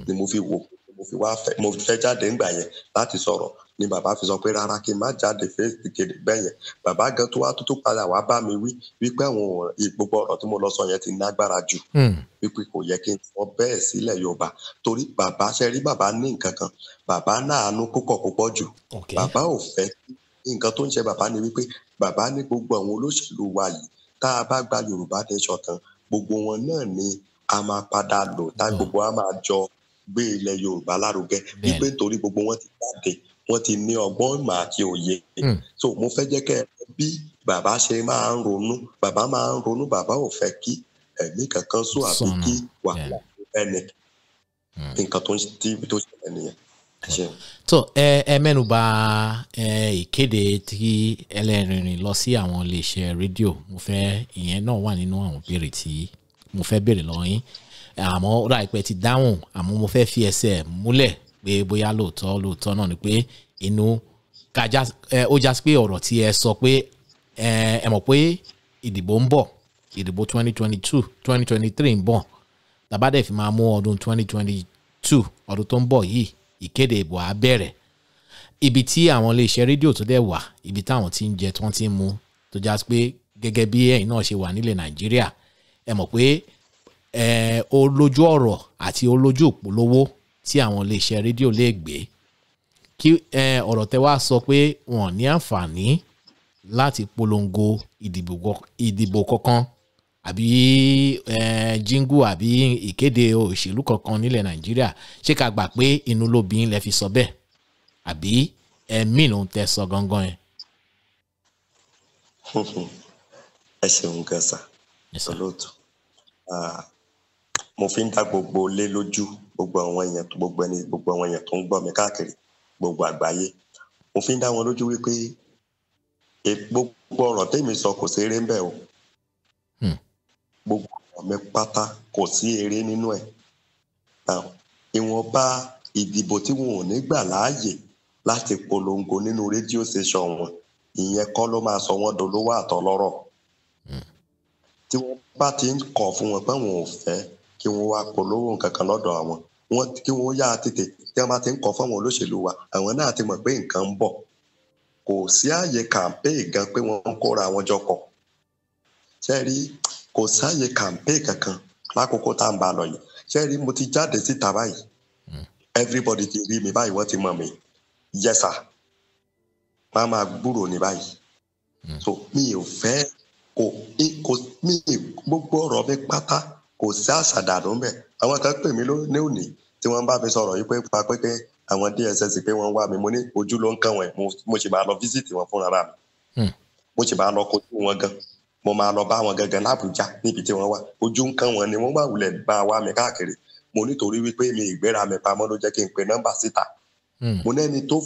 ni mo fi wò, mo fi wá fẹ́, mo fẹ́ jáde ńgbà yẹn láti sọ̀rọ̀ ni bàbá fi sọ pé rárá kí n má jáde kéde bẹ́ẹ̀ yẹn. Bàbá gan tó wá tó padà wá bá mi wí wípé àwọn gbogbo ọ̀rọ̀ tí mo lọ sọ yẹn ti nágbára jù, wípé kò yẹ kí n sọ bẹ́ẹ̀ sílẹ̀ Yorùbá, torí bàbá ṣe rí bàbá ní nǹkan kan, bàbá náàánú púpọ̀ púpọ̀ jù. Bàbá ò fẹ́ nǹkan tó ń ṣe bàbá ni wípé Bàbá ní gbogbo àwọn olóṣèlú wa yìí, tá a bá gba Yorùbá nation tán, gbogbo wọn náà ni a máa padà lò, tá gbogbo a máa jọ gbé ilẹ̀ Yorùbá lárugẹ, wípé nítorí gbogbo wọn ti jáde, wọ́n ti ní ọgbọ́n ìmọ̀ àti òye. So mo fẹ́ jẹ́ kẹ́ bí bàbá ṣe máa ń ronú. Bàbá máa ń ronú, bàbá ò fẹ́ kí ẹ̀mí kankan sùn àbí kí wàhálà ẹnì nǹkan tó ṣẹlẹ̀ nìyẹn. Tó ẹ mẹ́nubà ìkéde tí ẹlẹ́rìnrìn lọ sí àwọn iléeṣẹ́ rédíò. Mo fẹ́ ìyẹn náà wà nínú àwọn ìbéèrè tí mo fẹ́ béèrè lọ́wọ́ yín, àmọ́ ó dà pé ti dáhùn, àmọ́ mo fẹ́ fi ẹsẹ̀ múlẹ̀ pé bóyá lóòótọ́ náà ni pé inú kájá ó já sí pé ọ̀rọ̀ tí ẹ sọ pé ẹ mọ̀ pé ìdìbò ń bọ̀, ìdìbò 2022 2023 ń bọ̀, tàbá dẹ̀ fi máa mú ọdún 2022 ọdún tó ń bọ̀ yìí, ìkéde ìbò á bẹ̀rẹ̀. Ibi tí àwọn iléeṣẹ́ rédíò tó dẹ̀ wà, ibi táwọn ti ń jẹ tí wọ́n ti ń mu, tó já sí pé gẹ́gẹ́ bí ẹ̀yin náà ṣe wà nílẹ̀ Nàìjíríà, ẹ mọ̀ pé ó lójú ọ̀rọ̀ àti ó lójú ìpolówó tí àwọn iléeṣẹ́ rédíò lè gbé. Kí ọ̀rọ̀ tẹ wá sọ pé wọ́n ní àǹfààní láti polongo ìdìbò kankan àbí jíngù àbí ìkéde òṣèlú kankan nílẹ̀ Nàìjíríà, ṣé ká gbà pé inú ló bí lẹ fi sọ bẹ́ẹ̀, àbí ẹ̀mí ló ń tẹ sọ gangan yẹn? Ẹ ṣeun gan sa, olóòtú. Mo fi ń dá gbogbo lé lójú, gbogbo àwọn èèyàn, gbogbo ẹni, gbogbo àwọn èèyàn tó ń gbọ́ mi káàkiri gbogbo àgbáyé, mo fi ń dá wọn lójú wípé gbogbo ọ̀rọ̀ tèmi sọ kò sí eré ń bẹ̀ o. Gbogbo ọ̀rọ̀ mi pátá kò sí eré nínú ẹ̀. Ìwọ̀nba ìdìbò tí wọn ò ní gbà láàyè láti polongo nínú rédíò station wọn, ìyẹn kọ́ ló máa sọ wọ́n dolówó àtọlọ́rọ̀. Tí wọ́n bá ti ń kọ̀ fún wọn pé wọn ò fẹ́ kí wọ́n wá polówó nǹkan kan lọ́dọ̀ àwọn, wọn kí wọ́n yá tètè. Tí wọ́n bá ti ń kọ̀ fún àwọn olóṣèlú wa, àwọn náà ti mọ̀ pé nǹkan ń bọ̀. Kò sí àyè campaign gan pé wọ́n ń kóra wọn jọ pọ̀. Ṣé rí, kò sáàyè campaign kankan lákòókò tá à ń bá lọ yìí. Ṣé rí, mo ti jáde síta báyìí, everybody ti rí mi báyìí, wọ́n ti mọ̀ mi. Yes sir, máa máa gbúrò ní báyìí. So mi ò fẹ́ kò mi gbogbo ọ̀rọ̀ mi pátá kò sí àṣàdànù ńbẹ̀. Àwọn kan pè mí ní òní tí wọ́n bá mi sọ̀rọ̀ yìí pé pa pé àwọn DSS pé wọ́n wá mi, mo ní ojú ló ń kàn wọ́n, mo sì máa lọ físìtì wọn fúnra mi. Mo sì máa lọ kojú wọn gan, mo máa lọ bá wọn gangan l'Àbújá níbi tí wọ́n wà. Ojú ń kàn wọ́n ni wọ́n bá wulẹ̀ bá wá mi káàkiri. Mo nítorí wípé mi ìgbéra mi pamọ́ ló jẹ́ kí n pe nọ́mbà síta. Mo lẹ́ni tó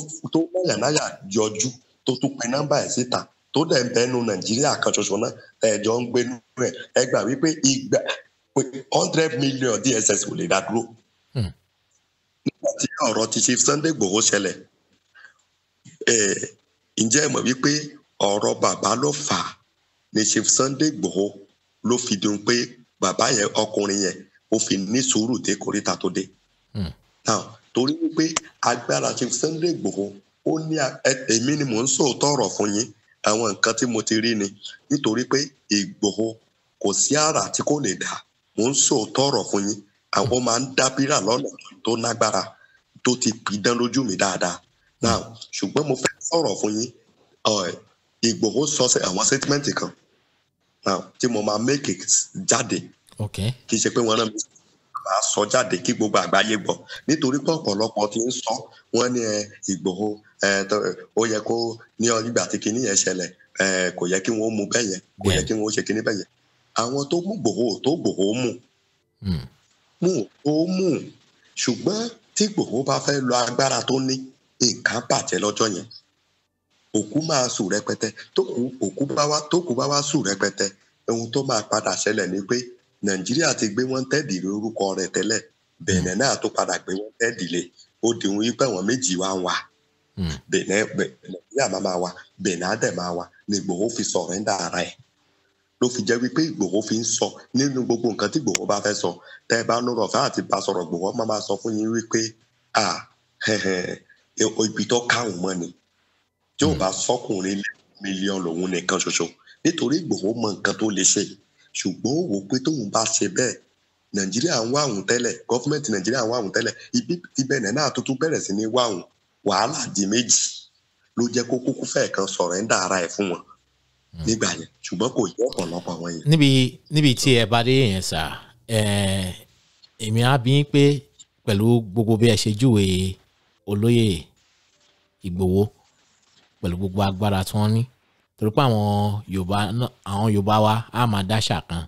náyànáyà yọjú tó tún pe nọ́mbà ẹ̀ síta, tó dẹ̀ ń bẹnu Nàìjíríà kan ṣoṣo náà ẹ̀jọ̀ ń gbénu ẹ̀. Ẹ gbà wípé ìgbà 100 million DSS ò lè dá dúró. Nígbà tí ọ̀rọ̀ ti Chief Sunday Igboho ṣẹlẹ̀, ǹjẹ́ ẹ mọ̀ wípé ọ̀rọ̀ bàbá ló fà á ni Chief Sunday Igboho ló fi dùn pé bàbá yẹn, ọkùnrin yẹn, ó fi ní sùúrù dé kòríta tó dé. Now, torí wípé agbára Chief Sunday Igboho ó ní, èmi ni mò ń sòótọ́ ọ̀rọ̀ fún yín, àwọn nǹkan tí mo ti rí ni. Nítorí pé Igboho kò sí àrà tí kò lè dá, mò ń sòótọ́ ọ̀rọ̀ fún yín, àwọn máa ń dábìrà lọ́nà tó nágbára tó ti pidán lójú mi dáadáa. Now, ṣùgbọ́n mo fẹ́ sọ̀rọ̀ fún yín, Igboho sọ àwọn statement kan now tí mo máa make it jáde. Kì í ṣe pé wọ́n rán mi, máa sọ jáde kí gbogbo àgbáyé gbọ́, nítorí pé ọ̀pọ̀lọpọ̀ ti ń sọ wọ́n ní Ìgbòho ó yẹ kó ní ìgbà tí kinní yẹn ṣẹlẹ̀, kò yẹ kí wọ́n mú bẹ́ẹ̀ yẹn, kò yẹ kí wọ́n ṣe kinní bẹ́ẹ̀ yẹn. Àwọn tó mú Ìgbòho tó Ìgbòho mú ó mú, ṣùgbọ́n tí Ìgbòho bá fẹ́ lo agbára tó ní, nǹkan bàjẹ́ lọ́jọ́ yẹn, òkú máa sùn rẹpẹtẹ. Tó kú bá wá sùn rẹpẹtẹ, ohun tó máa padà ṣẹlẹ̀ ni pé Nàìjíríà ti gbé wọn tẹ́ẹ̀dì lórúkọ rẹ̀ tẹ́lẹ̀, Bẹ̀nẹ̀ náà tó padà gbé wọn tẹ́ẹ̀dì lé, ó di ohun wípé àwọn méjì wá ń wà. Bẹ̀nẹ̀ Nàìjíríà máa wà, Bẹ̀nẹ̀ á dẹ̀ máa wà, ni Ìgbòho fi sọ̀rẹ́ńdà ara ẹ̀. Ló fi jẹ́ wípé Ìgbòho fi ń sọ nínú gbogbo nǹkan tí Ìgbòho bá fẹ́ sọ, tẹ́ ẹ bá lọ́rọ̀ fẹ́ àti bá sọ̀rọ̀, Ìgbòho máa sọ fún yín wípé ibi tó káwọn mọ́ ni. Tí ò bá sọ́kùnrin mílíọ̀nù lòun nìkan ṣoṣo, nítorí Ìgbòho mọ nǹkan tó lè ṣe, ṣùgbọ́n ó wò pé tóun bá ṣe bẹ́ẹ̀, Nàìjíríà ń wá òun tẹ́lẹ̀, gọ́fúmẹ̀ntì Nàìjíríà ń wá òun tẹ́lẹ̀, ibi tí Bẹ̀nẹ̀ náà tuntun bẹ̀rẹ̀ sí ní wá òun, wàhálà di méjì ló jẹ́ kó kúkú fẹ́ẹ̀ kan sọ̀rẹ́ńdà ara ẹ̀ fún wọn. nígbà yẹn, ṣùgbọ́n kò yẹ ọ̀pọ̀lọpọ̀ àwọn yẹn. Níbi tí ẹ bá dé yẹn sà, èmi á bí yín pé pẹ̀lú gbogbo bí ẹ ṣe júwe olóyè Ìgbòho pẹ̀lú gbogbo agbára tí wọ́n ní, torí pé àwọn Yorùbá wa á máa dáṣà kan,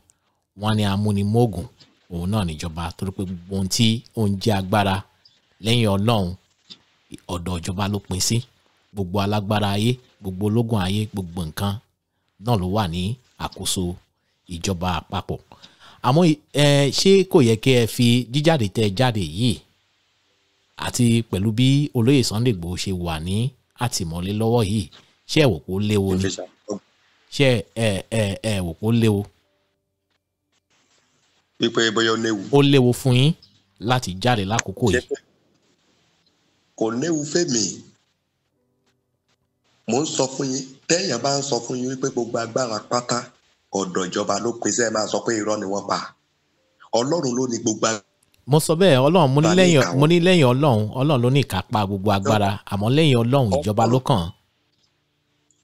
wọ́n ní amúnimóògùn òun náà níjọba, torí pé gbogbo ohun tí ó ń jẹ́ agbára lẹ́yìn Ọlọ́run ọ̀dọ̀ ìjọba ló pín sí. Gbogbo alágbára ayé, gbogbo ológun ayé, gbogbo nǹkan náà ló wà ní àkóso ìjọba àpapọ̀. Àmọ́ ṣé kò yẹ kí ẹ fi jíjáde tẹ jáde yìí àti pẹ̀lú bí olóyè Sunday Igboho ṣe wà ní àtìmọ́lé lọ́wọ́ yìí, ṣé ẹ wò pé ó léwu ni? Ṣé ẹ wò pé ó léwu? Pípé bóyá ó léwu. Ó léwu fún yín láti jáde lákòókò yìí. Kò léwu fẹ́mi. Mo ń sọ fún yín, téèyàn bá ń sọ fún yín wípé gbogbo agbára pátá ọ̀dọ̀ ìjọba ló pín sí, ẹ máa sọ pé irọ́ ni wọ́n pa. Ọlọ́run ló ní gbogbo agbára. Mo sọ bẹ́ẹ̀, Ọlọ́run mo ní lẹ́yìn Ọlọ́run, Ọlọ́run ló ní ìkápá gbogbo agbára, àmọ́ lẹ́yìn Ọlọ́run ìjọba ló kàn.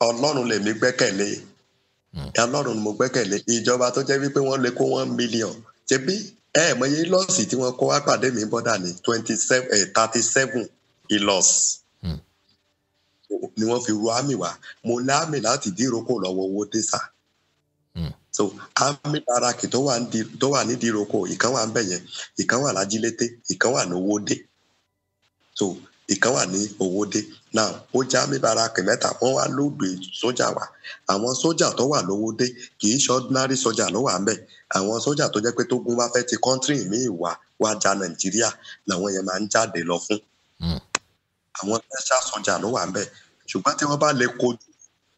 Ọlọ́run lèmi gbẹ́kẹ̀lé. Ọlọ́run ni mo gbẹ́kẹ̀lé. Ìjọba tó jẹ́ wípé wọ́n lè kó 1 million. Ṣebí ẹ mọye ìlọ́ọ̀sì tí wọ́n kó wá pàdé mi bọ́dà ní 37 ìlọ́ọ̀sì ni wọ́n fi ru àmì wá. Mo ní àmì láti díròkò lọ́wọ́ owó dé sà. So àmì baraki tó wà ní díròkò, ìkan wà ń bẹ̀ yẹn, ìkan wà lájílété, ìkan wà ní Owódé. So ìkan wà ní Owódé. Now ó jẹ́ àmì baraki mẹ́ta, wọ́n wá lóògbé sójà wá. Àwọn sójà tó wà lówódé kì í ṣe ordinary sójà ló wà ń bẹ̀. Àwọn sójà tó jẹ́ pé tógun bá fẹ́ ti country míì wá ja Nàìjíríà làwọn yẹn máa ń jáde lọ fún. Àwọn special sójà ló wà ń bẹ̀. Ṣùgbọ́n tí wọ́n bá lè kojú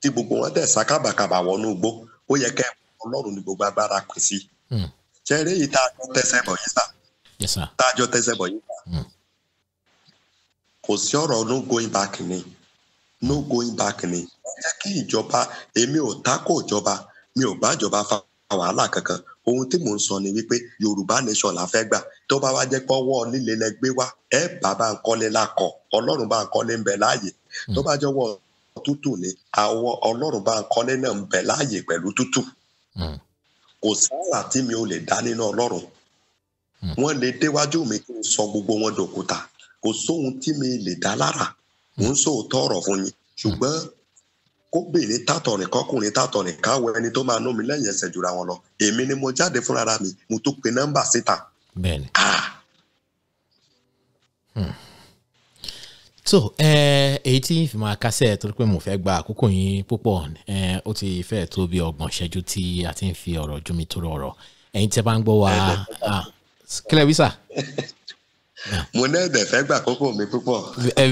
tí gbogbo wọn dẹ̀ sá kábàkàbà wọnú igbó, ó yẹ kẹ́ Ọlọ́run ní gbogbo agbára pín sí. Ṣé eré yìí tá a jọ tẹsẹ̀ bọ̀ yìí sà? Tá a jọ tẹsẹ̀ bọ̀ yìí sà. Kò sí ọ̀rọ̀ no going back ni. No going back ni. Ẹ jẹ́ kí ìjọba, èmi ò tako ìjọba, mi ò bá ìjọba fa wàhálà kankan. Ohun tí mò ń sọ ni wípé Yorùbá nation la fẹ́ gbà. Tó bá wá jẹ́ pọ́wọ́ líle lẹ gbé wá, ẹ bàbá ń kọ́lé lakọ̀, Ọlọ́run bá ń kọ́lé ń bẹ láàyè. Tó bá jọ̀wọ́ tútù ni, àwọ̀ Ọlọ́run bá ń kọ́lé náà ń bẹ láàyè pẹ̀lú tútù. Kò sára tí mi ò lè dá nínú Ọlọ́run. Wọ́n lè déwájú mi kí n sọ gbogbo wọn dòkúta. Kò sóhun tí mi lè dá lára. Mò ń sòótọ́ ọ̀rọ̀ fún yín. Ṣùgbọ́n kóbìnrin tàtọ̀rìn kọkùnrin tàtọ̀rìn káwọ ẹni tó máa ná mi lẹ́yìn ẹsẹ̀ jura wọn lọ. Èmi ni mo jáde fúnra mi, mo tó pe nọ́mbà síta. Bẹ́ẹ̀ni. So èyí tí n fi máa kásẹ̀ torí pé mo fẹ́ gba àkókò yín púpọ̀, ó ti fẹ́ tó bí 30 ìṣẹ́jú tí a ti ń fi ọ̀rọ̀ jómi tó rọrọ̀. Ẹ̀yin tẹ́ bá ń gbọ́ wa, kílẹ̀ wí sà? Mo ní ẹ̀dẹ̀ fẹ́ gbà àkókò mi púpọ̀.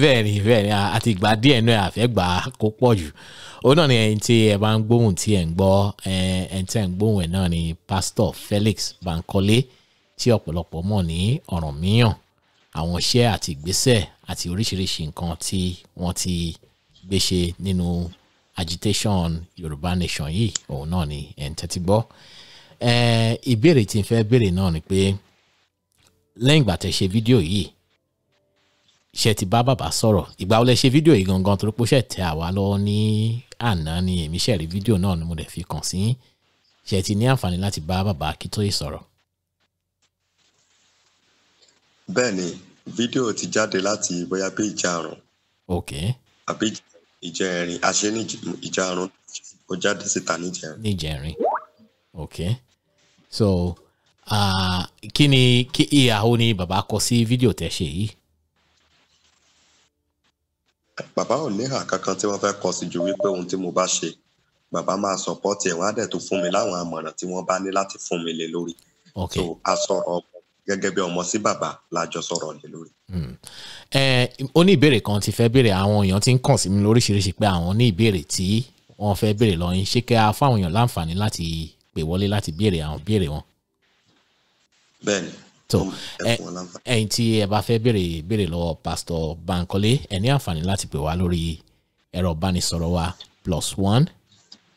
Bẹ́ẹ̀ ni a ti gbà díẹ̀ náà, a fẹ́ gbà kó pọ̀ jù. Òun náà ni ẹ̀yin tí ẹ bá ń gbóhùn tí ẹ̀ ń gbọ́, ẹ̀yin tí ẹ̀ ń gbóhùn ẹ̀ náà ni Pastor Felix Bankole tí ọ̀pọ̀lọpọ̀ mọ̀ ní Ọ̀rànmíyàn. Àwọn iṣẹ́ àti ìgbésẹ̀ àti oríṣiríṣi nǹkan tí wọ́n ti gbé ṣe nínú agitation Yorùbá Nation yìí, òun náà ni ẹ̀ ń tẹ́tí gbọ́. Ìbéèrè tí n fẹ́ béèrè náà ni pé lẹ́yìn ìgbà tẹ́ ṣe fídíò yìí, ṣé ti bá bàbá sọ̀rọ̀? Ìgbà wo lẹ ṣe fídíò yìí gangan? Torí pé ó ṣẹ̀ tẹ àwa lọ́wọ́ ní àná ni èmi ṣẹ̀ rí fídíò náà ni mo dẹ̀ fi kàn sí. Ṣé ti ní àǹfààní láti bá bàbá Akíntóyè sọ̀rọ̀? Bẹ́ẹ̀ni, fídíò ti jáde láti bóyá bí ìjàrún. Ok. Àbí ìjẹrin, àṣẹ ní ìjàrún, ó jáde síta níjẹrin. Níjẹrin. Ok. So kí ni ìyàwó ni bàbá kọ sí fídíò tẹ́ ṣe yìí? Bàbá ò ní ìhà kankan tí wọ́n fẹ́ kọ sí ju wípé ohun tí mo bá ṣe, bàbá máa sọpọ́tì ẹ̀, wọ́n á dẹ̀ tó fún mi láwọn àmọ̀ràn tí wọ́n bá ní láti fún mi lé lórí. Ok. So a sọ̀rọ̀ gẹ́gẹ́ bí ọmọ sí bàbá la jọ sọ̀rọ̀ lé lórí. Ó ní ìbéèrè kan tí fẹ́ béèrè, àwọn èèyàn ti ń kàn sí mi lóríṣiríṣi pé àwọn ní ìbéèrè tí wọ́n fẹ́ béèrè lọ yín. Ṣé kí a fáwọn èèyàn láǹfààní láti pè wọlé láti béèrè àwọn béèrè wọn? Bẹ́ẹ̀ni. So ẹ̀yin tí ẹ bá fẹ́ béèrè lọ́wọ́ Pastor Bankole, ẹ ní àǹfààní láti pè wá lórí ẹ̀rọ ìbánisọ̀rọ̀ wa +1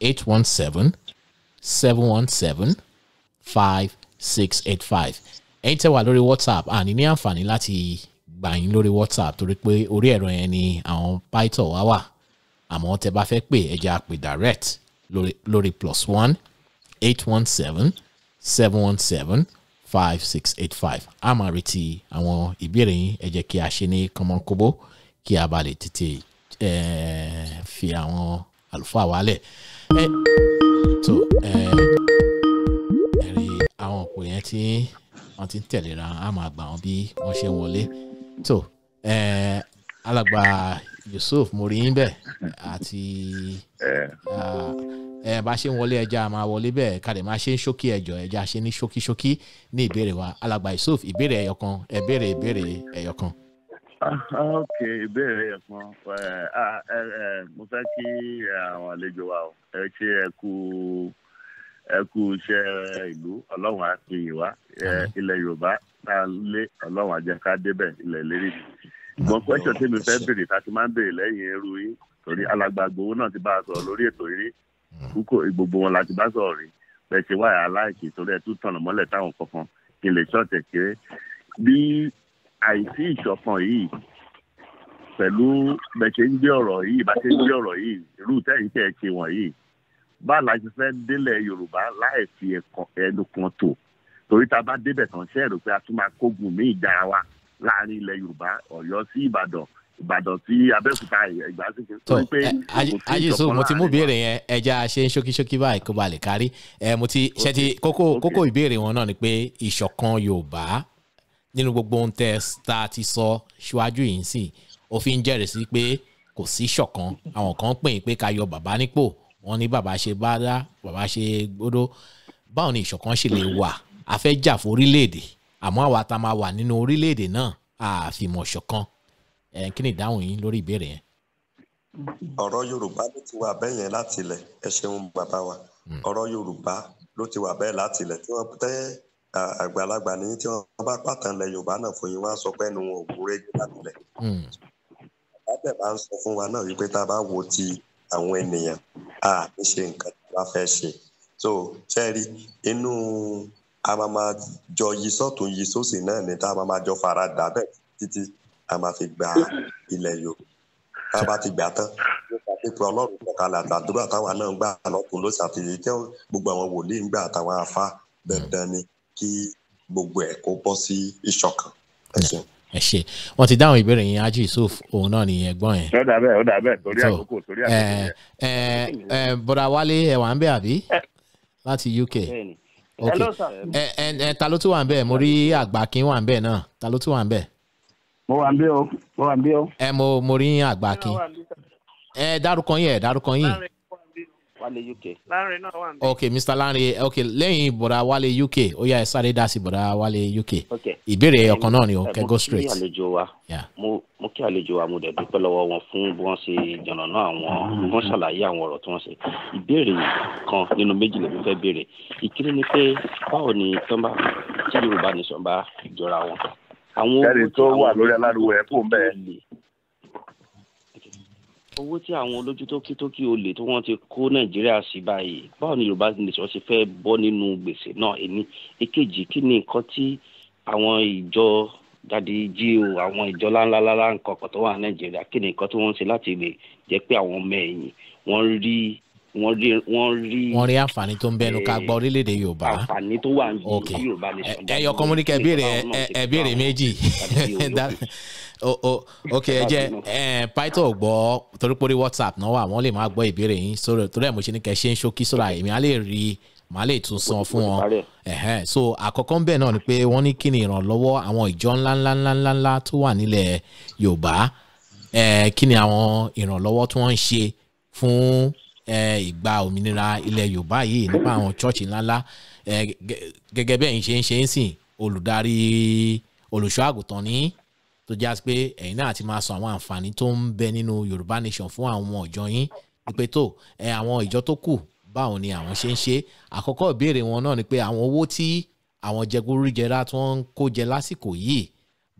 817 717 5685. Ẹ̀yin tẹ́ wà lórí WhatsApp, àní ní àǹfààní láti gbà yín lórí WhatsApp torí pé orí ẹ̀rọ yẹn ni àwọn pító wá wà. Àmọ́ tẹ́ bá fẹ́ pè, ẹ jẹ́ á pè direct lórí +1 817 717 5685. A máa retí àwọn ìbéèrè yín. Ẹ jẹ́ kí a ṣe ní kọ́mọkóbó kí a bá lè tètè fi àwọn àlùfáà wálẹ̀. Tó ẹ̀rí àwọn òpó yẹn tí wọ́n ti ń tẹ̀léra, a máa gbà wọ́n bí wọ́n ṣe ń wọlé. Tó alàgbà Yusuf, mo rí yín bẹ́ẹ̀ àti bá ṣe ń wọlé, ẹja máa wọlé bẹ́ẹ̀ ká lè máa ṣe ń ṣókí, ẹjọ́ ẹja ṣe ní ṣókíṣókí ní ìbéèrè wa. Alàgbà Yusuf, ìbéèrè ẹyọkan, ẹ béèrè ìbéèrè ẹyọkan. Ok, ìbéèrè ẹyọkan. Mo fẹ́ kí àwọn àlejò wa ẹ ṣe ẹ kú iṣẹ́ ìlú. Ọlọ́run á fi yìn wá. Ilẹ̀ Yorùbá tá a lé, Ọlọ́run á jẹ́ ká débẹ̀ ilẹ̀ ìlérí. Ìgbọ́n question tèmi fẹ́ béèrè tá a ti máa ń béèrè lẹ́yìn irú yín, torí alàgbà Ìgbòho náà ti bá a sọ̀rọ̀ lórí ètò yìí, kúkò gbogbo wọn láti bá sọ̀rọ̀ rí bẹ́ẹ̀ ṣe wáyà aláìkè, torí ẹ tún tọ̀nà mọ́lẹ̀ táwọn kankan kí n lè ṣọ́ọ̀tẹ̀ kéré. Bí àìsí ìṣọ̀kan yìí pẹ̀lú bẹ́ẹ̀ ṣe ń gbé ọ̀rọ̀ yìí, bá ṣe ń gbé ọ̀rọ̀ yìí, irú tẹ́yìn tẹ́ ẹ ṣe wọ̀nyí, bá la ṣe fẹ́ délẹ̀ Yorùbá láì fi ẹnu kan tò, torí tá a bá débẹ̀ tán, ṣe é rò pé a tún máa kógun mí ìjà wa láàrin ilẹ̀ Yorùbá, Ọ̀yọ́ sí Ìbàdàn, Ìbàdàn sí Abẹ́òkúta, Ẹ̀gbá sí. Tó Ajísù, mo ti mú ìbéèrè yẹn, ẹja ṣe ń ṣókíṣókí báyìí kó ba lè kárí. Mo ti ṣe ti kókó ìbéèrè wọn náà ni pé ìṣọ̀kan Yorùbá nínú gbogbo ohun tẹ́ tá a ti sọ síwájú yìí ń sìn, òfin jẹ́rìí sí pé kò sí ìṣọ̀kan. Àwọn kan pè é pé ká yọ bàbá nípò, wọ́n ní bàbá ṣe bá dá, bàbá ṣe gbódó. Báwo ni ìṣọ̀kan ṣe lè wà? A fẹ́ jà fún orílẹ̀-èdè, àmọ́ àwa tá máa wà nínú orílẹ̀-èdè náà a fi mọ̀ ṣọ̀kan. Kí ni ìdáhùn yín lórí ìbéèrè yẹn? Ọ̀rọ̀ Yorùbá ló ti wà bẹ́ẹ̀ yẹn láti ilẹ̀. Ẹ ṣeun bàbá wa. Ọ̀rọ̀ Yorùbá ló ti wà bẹ́ẹ̀ láti ilẹ̀. Tí wọ́n tẹ́ àgbàlagbà ní, tí wọ́n bá pàtàn lẹ̀ Yorùbá náà fún yín, wọ́n á sọ pé ẹnu wọn ò gúnrégé láti ilẹ̀. Bàbá bá ń sọ fún wa náà wípé tá a bá wo ti àwọn ènìyàn, a ní ṣe nǹkan tí a bá fẹ́ ṣe. So ṣẹ́ẹ̀rí inú a máa máa jọ yí sọ́tún yí sósì náà ni, tá a máa máa jọ fara dà bẹ́ẹ̀ títí a máa fi gba ilẹ̀ Yorùbá. Tá a bá ti gbà tán, nípa pípé Ọlọ́run kọ̀ọ̀kan àtàdúrà táwa náà ń gbà lọ́kùn ló ṣàtìlẹ́yìn tí gbogbo àwọn wòlíì ń gbà àtàwọn afá, dandan ni kí gbogbo ẹ̀ kó bọ́ sí ìṣọ̀kan. Ẹ ṣeun. Ẹ ṣe, wọ́n ti dáhùn ìbéèrè yín, Haji Yusuf, òun náà ni ẹ̀gbọ́n yẹn. Ó dà bẹ́ẹ̀, ó dà bẹ́ẹ̀, torí àkókò, torí àkókò. Bọ̀dà Wálé, ẹ wà ń bẹ̀ àbí? Láti UK. Ok, ta ló tún wà ń bẹ̀? Mo rí Àgbàkin wà ń bẹ̀ náà, ta ló tún wà ń bẹ̀? Mo wà ń bí o, mo wà ń bí o. Mo rí Àgbàkin. Ẹ dárúkọ yín, ẹ dárúkọ yín. Wálé UK. Lanre náà wà ń bẹ̀. Ok, Mr. Lanre, ok, lẹ́yìn bọ̀dà Wálé UK, ó yá ẹ sáré dá sí bọ̀dà Wálé UK. Ìbéèrè ọ̀kan náà ni o, kẹ́ go straight. Mo kí àlejò wa, mo kí àlejò wa, mo dẹ̀ dúpẹ́ lọ́wọ́ wọn fún bí wọ́n ṣe jànàná àwọn, wọ́n ṣàlàyé àwọn ọ̀rọ̀ tí wọ́n ṣe. Ìbéèrè kan nínú méjì lèmi fẹ́ béèrè. Ìkíní ni pé báwo ni tọ́ba tí Yorùbá nation bá jọra wọn? Àwọn owó tó wà lórí aláriwo ẹ̀ kò ń bẹ́ẹ̀. Owó tí àwọn olójú tókítókí olè tí wọ́n ti kó Nàìjíríà sí báyìí, báwo ni Yorùbá nation ṣe fẹ́ bọ́ nínú gbèsè náà? Ẹni èkejì, kí ni nǹkan tí àwọn ìjọ jáde jí o, àwọn ìjọ ńláńláńlá nǹkan kan tó wà ní Nàìjíríà, kí ni nǹkan tí wọ́n ń ṣe láti lè jẹ́ pé àwọn ọmọ ẹ̀yìn wọ́n rí wọ́n rí àǹfààní tó ń bẹnu ká gbọ́ orílẹ̀-èdè Yorùbá? Àǹfààní tó wà ní Yorùbá nation. Ẹyọ kọ́múníkẹ́ béèrè, ẹ béèrè méjì. Ok, ẹ jẹ́ pító gbọ́, torí pé orí WhatsApp náà wà, wọ́n lè máa gbọ́ ìbéèrè yín, torí ẹ̀ mo ṣe ní kẹ́ ṣe ń ṣókí sóra èmi á lè rí, màá lè tún san fún wọn. So àkọ́kọ́ ń bẹ̀ náà ni pé wọ́n ní kí ni ìrànlọ́wọ́ àwọn ìjọ ńláńláńláńlá tó wà nílẹ̀ Yorùbá, kí ni àwọn ìrànlọ́wọ́ tí wọ́n ń ṣe fún ìgbà òmìnira ilẹ̀ Yorùbá yìí nípa àwọn chọ́ọ̀chì ńláńlá, gẹ́gẹ́ bẹ́ẹ̀ ń ṣe ń ṣe ń sìn olùdarí olùṣọ́ àgùntàn ní tó já sí pé ẹ̀yin náà ti máa sọ àwọn àǹfààní tó ń bẹ nínú Yorùbá nation fún àwọn ìjọ yín, pé tó àwọn ìjọ tó kù báwo ni àwọn ṣe ń ṣe. Àkọ́kọ́ ìbéèrè wọn náà ni pé àwọn owó tí àwọn jẹgúrújẹrá tí wọ́n ń kó jẹ lásìkò yìí,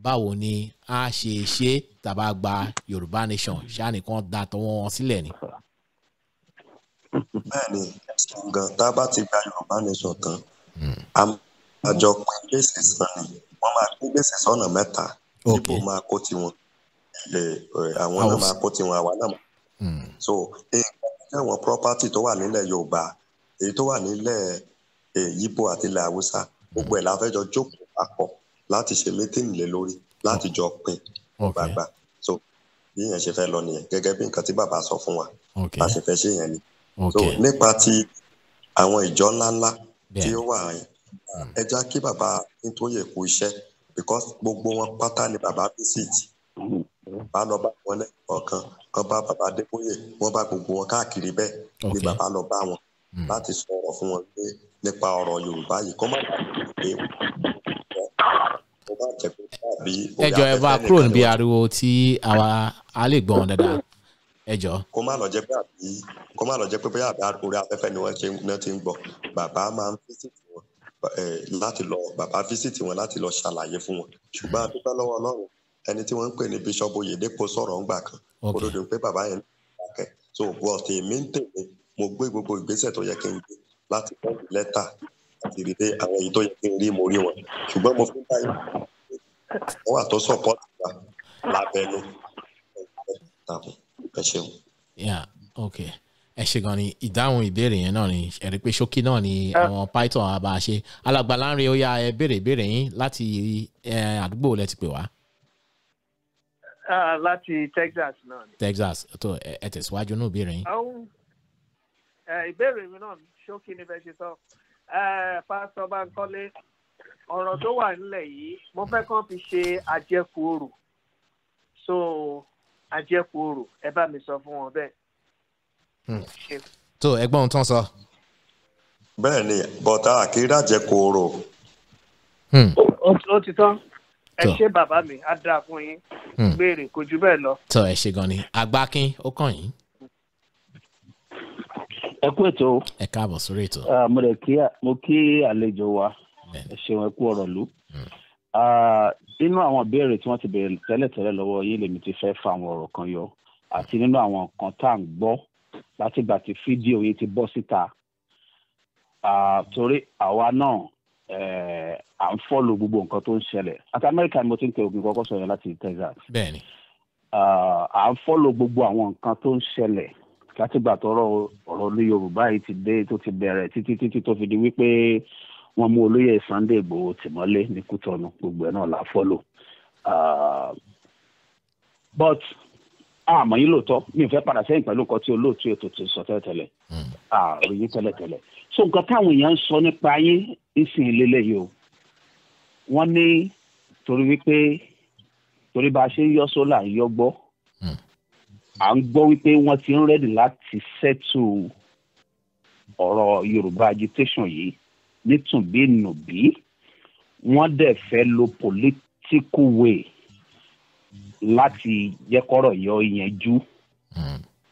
báwo ni a ṣe ṣe tàbá gba Yorùbá nation, ṣáà nìkan da tọwọ́ wọn sílẹ̀ ni. Bẹ́ẹ̀ni, gan tá a bá ti gba Yorùbá nation tán, a máa jọ pín gbèsè san ni, wọ́n máa pín gbèsè sọ́nà mẹ́ta. Ibo máa kó tiwọn, àwọn náà máa kó tiwọn, àwa náà. So nǹkan jẹ́ àwọn property tó wà nílẹ̀ Yorùbá, èyí tó wà nílẹ̀ Yíbò àti ilẹ̀ Haúsá, gbogbo ẹ̀ la fẹ́ jọ jókòó papọ̀ láti ṣe meeting lé lórí, láti jọ pín gbàgbà. So bí yẹn ṣe fẹ́ lọ nìyẹn, gẹ́gẹ́ bí nǹkan tí bàbá sọ fún wa bá ṣe fẹ́ ṣe yẹn ni. So nípa ti àwọn ìjọ ńláńlá tí ó wà yẹn, ẹ já kí bàbá Akíntóyè kú iṣẹ́, because gbogbo wọn pátá ni bàbá visit. Bá lọ bá wọn lẹ́ẹ̀kọ̀ọ̀kan, wọ́n bá bàbá Adébóyè, wọ́n bá gbogbo wọn káàkiri bẹ́ẹ̀ ni bàbá lọ bá wọn láti sọ̀rọ̀ fún wọn pé nípa ọ̀rọ̀ Yorùbá yìí kó má bàa pé ó bá jẹ́ pé tàbí ẹ jọ̀ọ́ ẹ bá kúrò níbi ariwo tí àwa á lè gbọ́ wọn dáadáa, ẹ jọ̀ọ́. Kó má lọ jẹ́ pé àbí kó má lọ jẹ́ pé bóyá àbí orí afẹ́fẹ́ ni wọ́n ti ń gbọ́. Bàbá máa ń físìtì wọn láti lọ, bàbá físìtì wọn láti lọ ṣàlàyé fún wọn. Ṣùgbọ́n a dúpẹ́ lọ́wọ́ Ọlọ́run, ẹni tí wọ́n ń pè ní Bíṣọ́ọ̀bù Oyèdépò sọ̀rọ̀ ńgbà kan kó ló dé pé bàbá yẹn dákẹ́. So but èmi ń tèmi, mo gbé gbogbo ìgbésẹ̀ tó yẹ kí n gbé láti kọ́ lẹ́tà àti rí pé àwọn èyí tó yẹ kí n rí mo rí wọn. Ṣùgbọ́n mo fi báyìí wọ́n wà tó support wa lábẹ́nú. Ẹ ṣeun. Yeah, okay. Ẹ ṣe gan ni ìdáhùn ìbéèrè yẹn náà ni ẹ rí pé ṣókí náà ni àwọn Python àbá ṣe. Alàgbà Lánrè, ó yá ẹ béèrè ìbéèrè yín láti àdúgbò lẹ ti pè wá. Láti Texas náà ni. Texas, tó ẹ tẹ̀síwájú nínú ìbéèrè yín. Ìbéèrè mi náà ṣókí ni bẹ́ẹ̀ ṣe sọ. Pásítọ̀ Bánkọ́lé, ọ̀rọ̀ tó wà nílẹ̀ yìí mo fẹ́ kàn fi ṣe àjẹkù orò. So àjẹkù orò, ẹ bá mi sọ fún wọn bẹ́ẹ̀. Tó ẹ̀gbọ́n tó ń sọ. Bẹ́ẹ̀ ni, bọ̀tá àkírà jẹ́ kóró. Ó ti tán. Ẹ ṣé bàbá mi, á dáa fún yín. Béèrè kò jù bẹ́ẹ̀ lọ. Tó ẹ ṣe gan ni. Agbákin, ó kàn yín. Ẹ kú ètò. Ẹ káàbọ̀ sórí ètò. Mo rẹ̀ kí mo kí àlejò wa. Ẹ ṣeun, ẹ kú ọ̀rọ̀ lù. Nínú àwọn ìbéèrè tí wọ́n ti béèrè tẹ́lẹ̀tẹ́lẹ̀ lọ́wọ́ yín lèmi ti fẹ́ fa àwọn ọ̀rọ̀ kan yọ, àti nínú àwọn nǹkan tá à ń gbọ́ látìgbà tí fídíò yìí ti bọ́ síta, torí àwa náà à ń fọ́lò gbogbo nǹkan tó ń ṣẹlẹ̀ àti Amẹ́ríkà ni mo ti ń tẹ ògùn kọ́kọ́ sọ̀rọ̀ láti Texas. Bẹ́ẹ̀ni. À ń fọ́lò gbogbo àwọn nǹkan tó ń ṣẹlẹ̀ látìgbà tọ́rọ̀ ọ̀rọ̀ ní Yorùbá yìí ti dé, tó ti bẹ̀rẹ̀ títí títí tó fi di wípé wọ́n mú olóyè Sunday Igboho tìmọ́lé ní Kútọ́nù, gbogbo ẹ̀ náà là fọ́lò. But àmọ́ yín lóòótọ́, mi ò fẹ́ padà sẹ́yìn pẹ̀lú nǹkan tí olóòtú ètò ti sọ tẹ́lẹ̀tẹ́lẹ̀, ààrùn yín tẹ́lẹ̀tẹ́lẹ̀. So nǹkan táwọn èèyàn ń sọ nípa yín ìsìn lélẹ́yìí o, wọ́n ní torí wípé torí bá a ṣe ń yọ sólà ń yọ gbọ́, à ń gbọ́ wípé wọ́n ti ń rẹ́dì láti settle ọ̀rọ̀ Yorùbá agitation yìí nítùnbí-nùbí, wọ́n dẹ̀ fẹ́ lo political way láti jẹ́ kọ́rọ̀ yọ ìyẹnjú,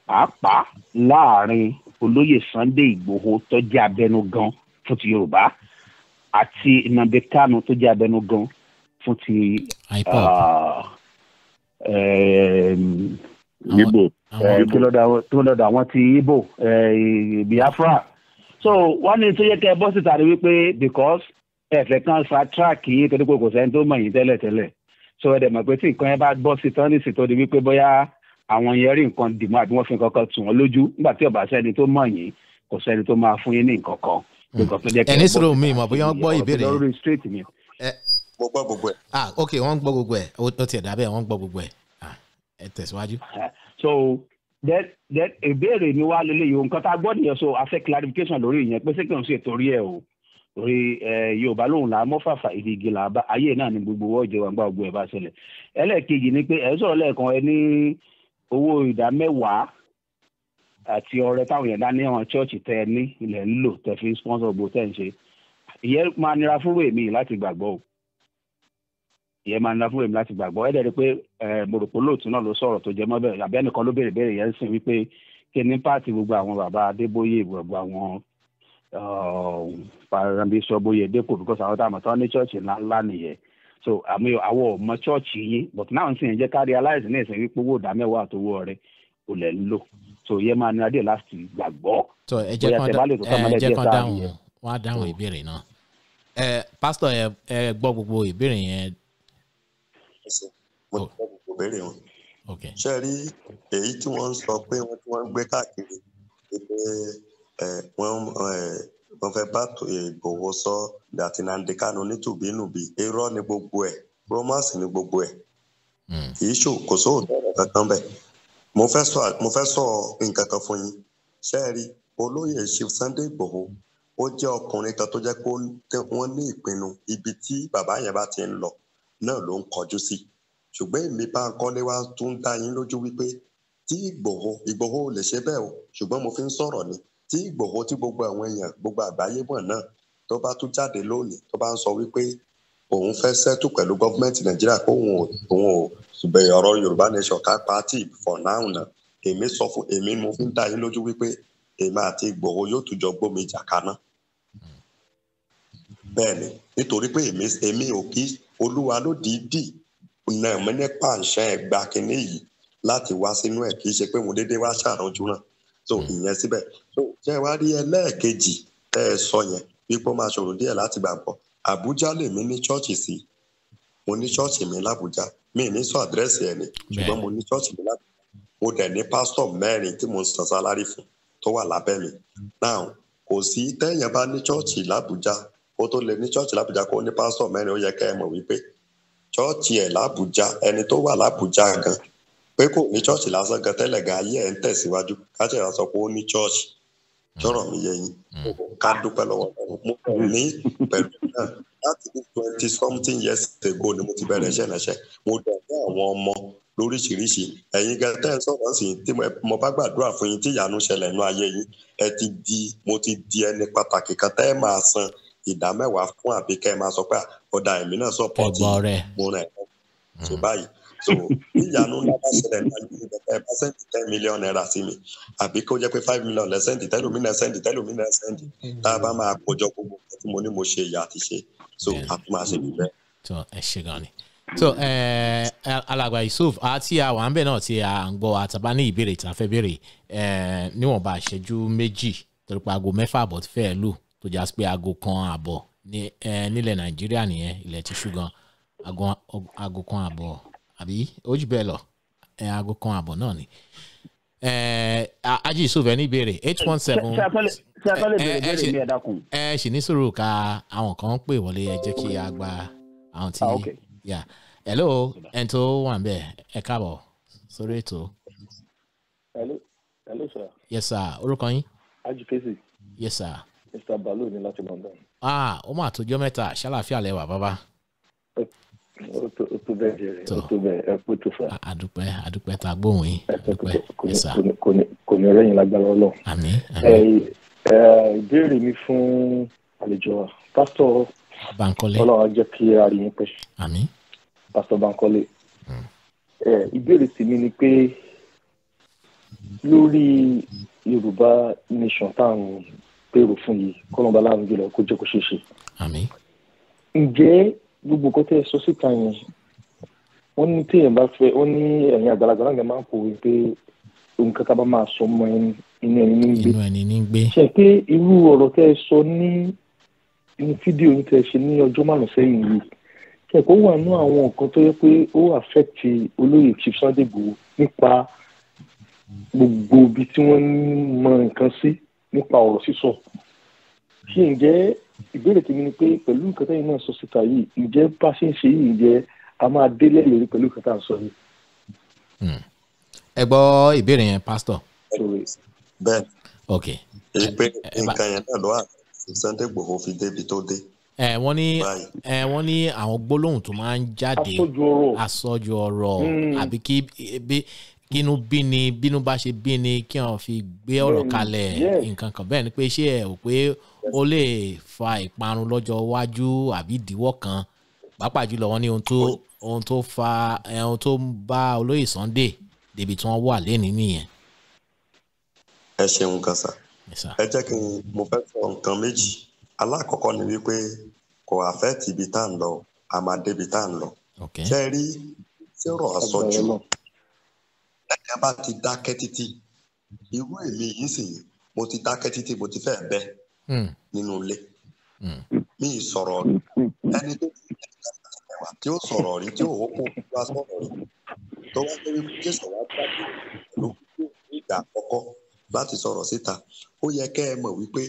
pàápàá láàrin olóyè Sunday Igboho tó jẹ́ abẹnugan fún ti Yorùbá àti Nnamdi Kanu tó jẹ́ abẹnugan fún ti Igbo, kí ló dà wọ́n ti Igbo, Biafra. So wọ́n ní tó yẹ kẹ́ ẹ bọ́ síta ni wípé because ẹ̀fẹ̀ kan sa track yìí torí pé kò sẹ́ni tó mọ̀ yín tẹ́lẹ̀tẹ́lẹ̀. So ẹ dẹ̀ mọ̀ pé tí nǹkan yẹn bá bọ́ sí tán nísìsiyìí tó di wípé bóyá àwọn yẹn rí nǹkan dìmọ́ àbí wọ́n fi nǹkan kan tù wọ́n lójú, nígbà tí ó bá sẹ́ni tó mọ̀ yín kò sẹ́ni tó máa fún yín ní nǹkan kan. Ẹni sọ̀rọ̀ mi mọ̀ bóyá wọ́n gbọ́ ìbéèrè lórí straight ni. Mo gbọ́ gbogbo ẹ̀. Ah, ok, wọ́n gbọ́ gbogbo ẹ̀, ó tiẹ̀ dábẹ́ wọ́n gbọ́ gbogbo ẹ̀. Ẹ tẹ̀síwájú. So then ìbéèrè mi wá lélẹ́yìí, nǹkan tá a gbọ́ nìyẹn. So a fẹ́ clarification lórí ìyẹn pé ṣé kí n ṣe torí ẹ̀ o, torí Yorùbá lòun là á mọ́ fàfà ìdíje là á bá ayé náà ni gbogbo owó ìjọba ń gbà gbogbo ẹ̀ bá ṣẹlẹ̀. Ẹlẹ́ẹ̀kejì ni pé ẹ̀ sọ̀rọ̀ lẹ́ẹ̀kan, ẹ ní owó 10% àti ọrẹ táwọn èèyàn dá ní àwọn chọ́ọ̀chì tẹ ẹ ní ilẹ̀ ń lò tẹ fi ń sponsor gbogbo tẹ́ ń ṣe. Ìyẹn máa nira fúnrú èmi láti gbàgbọ́ o, ìyẹn máa nira fúnrú èmi láti gbàgbọ́. Ẹ dẹ̀ rí pé mo rò pé olóòtú náà ló sọ̀rọ̀ tó jẹ mọ́ bẹ́ẹ̀, àbí ẹnìkan ló béèrè béèrè yẹn sìn wípé kí ní pààtì gbogbo àwọn bàbá Adébóyè, gbogbo àwọn Bíṣọ́ọ̀bù Oyèdépò, because àwọn táwọn tán ní chọ́ọ̀chì ńláńlá nìyẹn. So àmì àwọn ọmọ chọ́ọ̀chì yín, but now ń sìn yẹn jẹ́ ká realize ní ìsìn wípé owó 10% àtowó ọrẹ kò lẹ̀ ń lò. So ìyẹn máa nira díẹ̀ láti gbàgbọ́. So ẹ jẹ́ kan dáhùn, wọ́n á dáhùn ìbéèrè náà. Pásítọ̀, ẹ gbọ́ gbogbo ìbéèrè yẹn. Mo ti gbọ́ gbogbo ìbéèrè wọn. Ṣé rí èyí tí wọ́n ń sọ pé wọ́n tí wọ́n ń gbé káàkiri Wípé wọ́n fẹ́ bá Ìgbòho sọ àti Nnamdi Kanu nítùbínùbí, irọ́ ni gbogbo ẹ̀, romance ni gbogbo ẹ̀. Kì í ṣò kò sóòótọ́ ọ̀rọ̀ kankan bẹ́ẹ̀. Mo fẹ́ sọ nǹkan kan fún yín. Ṣé ẹ rí olóyè Chief Sunday Ìgbòho, ó jẹ́ ọkùnrin kan tó jẹ́ pé wọ́n ní ìpinnu ibi tí bàbá yẹn bá ti ń lọ náà ló ń kọjú sí. Ṣùgbọ́n èmi Bánkọ́lé wá tún dá yín lójú wípé tí Ìgbòho ò lè ṣe bẹ́ẹ̀ o, ṣùgbọ́n mo fi ń sọ̀rọ̀ ni. Tí Ìgbòho tí gbogbo àwọn èèyàn gbogbo àgbáyé mọ̀ náà tó bá tún jáde lónìí tó bá ń sọ wípé òun fẹ́ sẹ́tù pẹ̀lú gọ́fúmẹ̀ntì Nàìjíríà pé òun ò bẹ̀rẹ̀ ọ̀rọ̀ Yorùbá nation ká pàtì for now náà, èmi sọ fún èmi mo fi ń dá yín lójú wípé èmi àti Ìgbòho yóò tún jọ gbómi ìjà kaná. Bẹ́ẹ̀ ni, nítorí pé èmi ò kí Olúwa ló dìídì náà mi ní pàǹṣẹ́ ẹgbà kínní yìí láti wá sínú ẹ̀, kì í ṣe pé mo déédéé wá ṣàrànjú náà. So ìyẹn síbẹ̀. So ṣé wá rí ẹlẹ́ẹ̀kejì tẹ́ ẹ sọ yẹn wípé ó máa ṣòro díẹ̀ láti gbàgbọ́. Àbújá lèmi ní ṣọ́ọ̀ṣì sí. Mo ní ṣọ́ọ̀ṣì mi l'Àbújá. Mi ní sọ àdírẹ́sì ẹ̀ ni, ṣùgbọ́n mo ní ṣọ́ọ̀ṣì mi l'Àbújá. Mo dẹ̀ ní pásítọ̀ 4 tí mo ń san sálárì fún tó wà lábẹ́ mi. Now kò sí tẹ́yàn bá ní ṣọ́ọ̀ṣì l'Àbújá, kó tó lè ní ṣọ́ọ̀ṣì l'Àbújá kó ní pásítọ̀ 4, ó yẹ kẹ́ ẹ mọ̀ wípé ṣọ́ọ̀ṣì ẹ̀ l'Àbújá, ẹni tó wà l'Àbújá gan pé kò ní ṣọ́ọ̀ṣì lásán gan tẹ́lẹ̀ gan ayé ẹ̀ ń tẹ̀síwájú, káṣẹ̀ wá sọ pé ó ní ṣọ́ọ̀ṣì. Sọ̀rọ̀ mi yé yín, ká dúpẹ́ lọ́wọ́ Ọlọ́run. Mo kàn ní pẹ̀lú náà láti 20-something years ago ni mo ti bẹ̀rẹ̀ iṣẹ́ ìránṣẹ́. Mo dẹ̀ ní àwọn ọmọ lóríṣiríṣi. Ẹ̀yin gan tẹ́ ẹ sọ̀rọ̀ sí tí mo bá gbàdúrà fún yín tí ìyanu ṣẹlẹ̀ nínú ayé yín, ẹ ti di mo ti di ẹni pàtàkì kan tẹ́ ẹ máa san 10% fún, àbí kẹ́ ẹ máa sọ pé ọ̀dà ẹ̀mí náà sọ̀pọ̀tì mo rẹ̀ so báyìí. So ìyanu ńlá bá ṣẹlẹ̀ ní ayé yín, ẹ bá sẹ́ndì 10 million naira sí mi, àbí kó jẹ́ pé 5 million lẹ sẹ́ndì, tẹ́lómìnà sẹ́ndì, tẹ́lómìnà sẹ́ndì, tá a bá máa kójọ gbogbo nǹkan tí mo ní mo ṣe ìyá àti ṣe, so a tún máa ṣe bí bẹ́ẹ̀. So ẹ ṣe gan ni. So alàgbà Yusuf àti àwọn àǹbẹ̀ náà tí a ń gbọ́ àtàbá ní ìbéèrè tí a fẹ́ béèrè níwọ̀nba ìṣẹ́jú 2 torí pé aago 6:30 ti fẹ́ẹ́ lù tó já sí pé aago 1:30 nílẹ̀ Nàìjíríà nìyẹn, ilẹ̀ ti ṣú gan, aago 1:30 àbí ó jù bẹ́ẹ̀ lọ, aago 1:30 náà ni. Ají Yusuf ẹ ní ìbéèrè 817. Ẹ ṣì ní sùúrù ká àwọn kan ń pè wọlé, ẹ jẹ́ kí a gba àwọn tí. Yeah. Hello, ẹni tó wà níbẹ̀, ẹ káàbọ̀ sórí ètò. Hello, hello sir. Yes sir, orúkọ yín? Ají Kesi. Yes sir. Mr. Balo ní láti London. Ah, ó mà tójọ́ mẹ́ta, ṣàlàáfíà lẹ wà bàbá. Ó tó bẹ́ẹ̀ jẹ́rìí, ó tó bẹ́ẹ̀, ẹ kú tó fà. Àdúpẹ́, àdúpẹ́ tá a gbóhùn yín, àdúpẹ́. Yes sir. Kò ní rẹ́yìn lágbára Ọlọ́run. Àmín, àmín. Ìbéèrè mi fún àlejò wa, Pásítọ̀ Bankole. Ọlọ́run á jẹ́ kí a rí yín pẹ́. Àmín. Pásítọ̀ Bankole. Ìbéèrè tèmi ni pé lórí Yorùbá nation tá à ń pèrò fún yìí, kọ́lọ́mbà láàrin jùlọ kó jẹ́ kó ṣeé ṣe. Àmín. Ǹjẹ́ gbogbo nǹkan tẹ́ ẹ sọ síta yẹn, wọ́n ní téèyàn bá fẹ́, wọ́n ní ẹ̀yin àgbàlagbà náà máa ń pòwe pé nǹkan tá a bá máa sọ mọ́ ẹni inú ẹni ní gbé. Inú ẹni ní gbé. Ṣé pé irú ọ̀rọ̀ tẹ́ ẹ sọ ní inú fídíò yìí tẹ́ ẹ ṣe ní ọjọ́ 5 sẹ́yìn yìí, ṣe kó wà nú àwọn nǹkan tó yẹ pé ó affect olóyè Chief Sunday Igboho nípa gbogbo ibi tí wọ́n ń mọ nǹkan sí nípa ọ̀rọ̀ sísọ. Ṣé ǹjẹ́ ìbéèrè tèmi ni pé pẹ̀lú nǹkan tẹ́yìn náà sọ síta yìí, ǹjẹ́ bá ṣe ń ṣe yìí, ǹjẹ́ a máa délẹ̀ lórí pẹ̀lú nǹkan tá à ń sọ yìí? Ẹ gbọ́ ìbéèrè yẹn, pásítọ̀. Bẹ́ẹ̀. Ok. Pé nǹkan yẹn náà ló wà Sunday Igboho fi débi tó dé. Wọ́n ní wọ́n ní àwọn gbólóhùn tó máa ń jáde, àsọjù ọ̀rọ̀, àbí kí kínú bí ni, bínú bá ṣe bí ni kí wọ́n fi gbé ọ̀rọ̀ kalẹ̀, nǹkan kan bẹ́ẹ̀ ni pé ṣé ẹ ò pé ó lè fa ìparun lọ́jọ́ iwájú àbí ìdíwọ́ kan, pàápàá jùlọ wọ́n ní ohun tó fa ohun tó ń bá olóyè Sunday débi tí wọ́n wà lénìí nìyẹn. Ẹ ṣeun kan sà. Ẹ jẹ́ kí n mo fẹ́ sọ nǹkan méjì. Alákọ̀ọ́kọ́ ni wípé kò àfẹ́ẹ̀tì ibi tá à ń lọ, a máa débi tá à ń lọ. Ṣé ẹ rí sọ̀rọ̀ àsọjù ẹ̀ka bá ti dákẹ́ títí, irú èmi yìí sì mo ti dákẹ́ títí, mo ti fẹ́ bẹ́ nínú ilé. Mi ì sọ̀rọ̀ rí, ẹni tó ti wà tí ó sọ̀rọ̀ rí, tí ó kó wá sọ̀rọ̀ rí, tó wá pé wípé Jésù wá jáde pẹ̀lú ìgbà àkọ́kọ́ láti sọ̀rọ̀ síta, ó yẹ kẹ́ ẹ mọ̀ wípé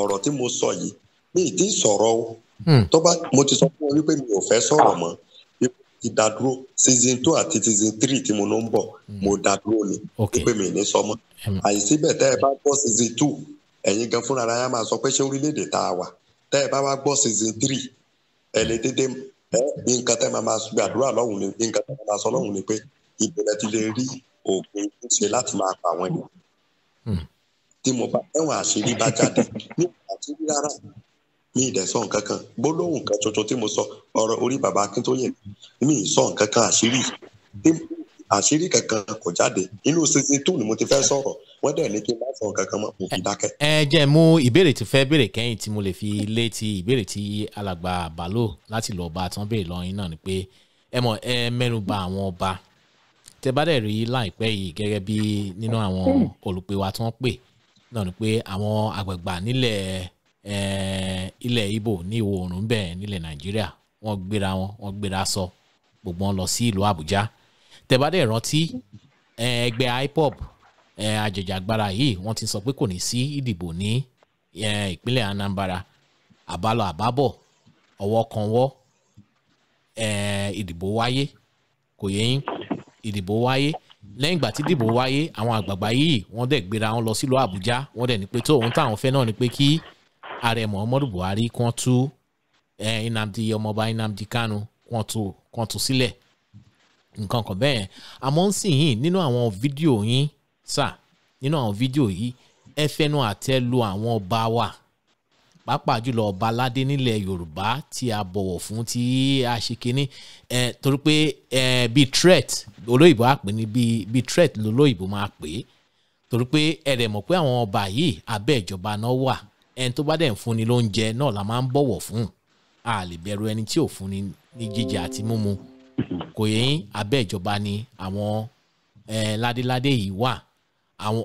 ọ̀rọ̀ tí mo sọ yìí mi ì tí ì sọ̀rọ̀ o. Tó bá mo ti sọ fún wọn wípé mi ò fẹ́ sọ̀rọ̀ mọ́, ti dá dúró season 2 àti season 3 tí mo ló ń bọ̀, mo dá dúró ni wípé mi ì ní sọ mọ́. Àìsíbẹ̀ tẹ́ ẹ bá gbọ́ season 2, ẹ̀yin gan fúnra ara máa sọ pé ṣé orílẹ̀-èdè tá a wà. Tẹ́ ẹ bá wá gbọ́ season 3, ẹ lè dédé ẹ nǹkan tẹ́ máa máa gbàdúrà lọ́hùn ni, nǹkan tẹ́ máa sọ lọ́hùn ni pé ibo lẹ ti lè rí oògùn ṣe láti máa pa àwọn ènìyàn. Tí mo bá ẹ̀wọ̀n àṣírí bá jáde ní àṣírí rárá, mi ì dẹ̀ sọ nǹkan kan, gbólóhùn kan tuntun tí mo sọ ọ̀rọ̀ orí bàbá Akíntóyè, mi ì sọ nǹkan kan àṣírí, àṣírí kankan kò jáde. Inú season 2 ni mo ti fẹ́ sọ̀rọ̀, wọ́n dẹ̀ ní kí n má sọ nǹkan kan mọ́, mo fi dákẹ́. Ẹ jẹ́ mú ìbéèrè tí fẹ́ béèrè kẹ́yìn tí mo lè fi lé ti ìbéèrè tí alàgbà Bello láti lọ bá tán béèrè lọ́yìn náà ni pé ẹ mọ̀ ẹ mẹ́nu bà àwọn ọba tẹ bá dẹ̀ rí láìpẹ́ yìí gẹ́gẹ́ bí nínú àwọn olùpẹ̀ wa tí wọ́n pè náà ni pé àwọn àgbààgbà nílẹ̀ ilẹ̀ Ìgbò ní ìwọ̀ oòrùn bẹ́ẹ̀ nílẹ̀ Nàìjíríà wọ́n gbéra wọn, wọ́n gbéra sọ gbogbo wọn lọ sí ìlú Àbújá. Tẹ́ bá dẹ̀ rántí ẹgbẹ́ IPOB àjẹjàgbara yìí wọ́n ti sọ pé kò ní sí ìdìbò ní ìpínlẹ̀ Anambra, àbálọ àbábọ̀ ọwọ́ kan wọ́ ìdìbò wáyé, kò yé yín, ìdìbò wáyé. Lẹ́yìn ìgbà tí ìdìbò wáyé àwọn àgbààgbà yìí wọ́n dẹ̀ gbéra wọn lọ sílùú Àbújá, wọ́n dẹ̀ ní pé tó ohun táwọn fẹ́ náà ni pé kí ààrẹ Muhammadu Buhari kàn tú Nnamdi ọmọọba Nnamdi Kanu kàn tú sílẹ̀, nǹkan kan bẹ́ẹ̀. Àmọ́ ń sìn yín nínú àwọn fídíò yín sà, nínú àwọn fídíò yìí ẹ fẹnu àtẹ́ lu àwọn ọba wa, pàápàá jùlọ ọba aládé nílẹ̀ Yorùbá tí a bọ̀wọ̀ fún, tí a ṣe kínní torí pé bíi threat olóyìnbó á pè ní bíi threat lolóyìnbó máa pè é, torí pé ẹ dẹ̀ mọ̀ pé àwọn ọba yìí abẹ́ ìjọba náà wà, ẹni tó bá dẹ̀ ń fúnni lóúnjẹ náà la máa ń bọ̀wọ̀ fún, a lè bẹ̀rù ẹni tí ò fúnni ní jíjẹ àti mímu, kò yẹ yín. Abẹ́ ìjọba ni àwọn ládéládé yìí wà, àwọn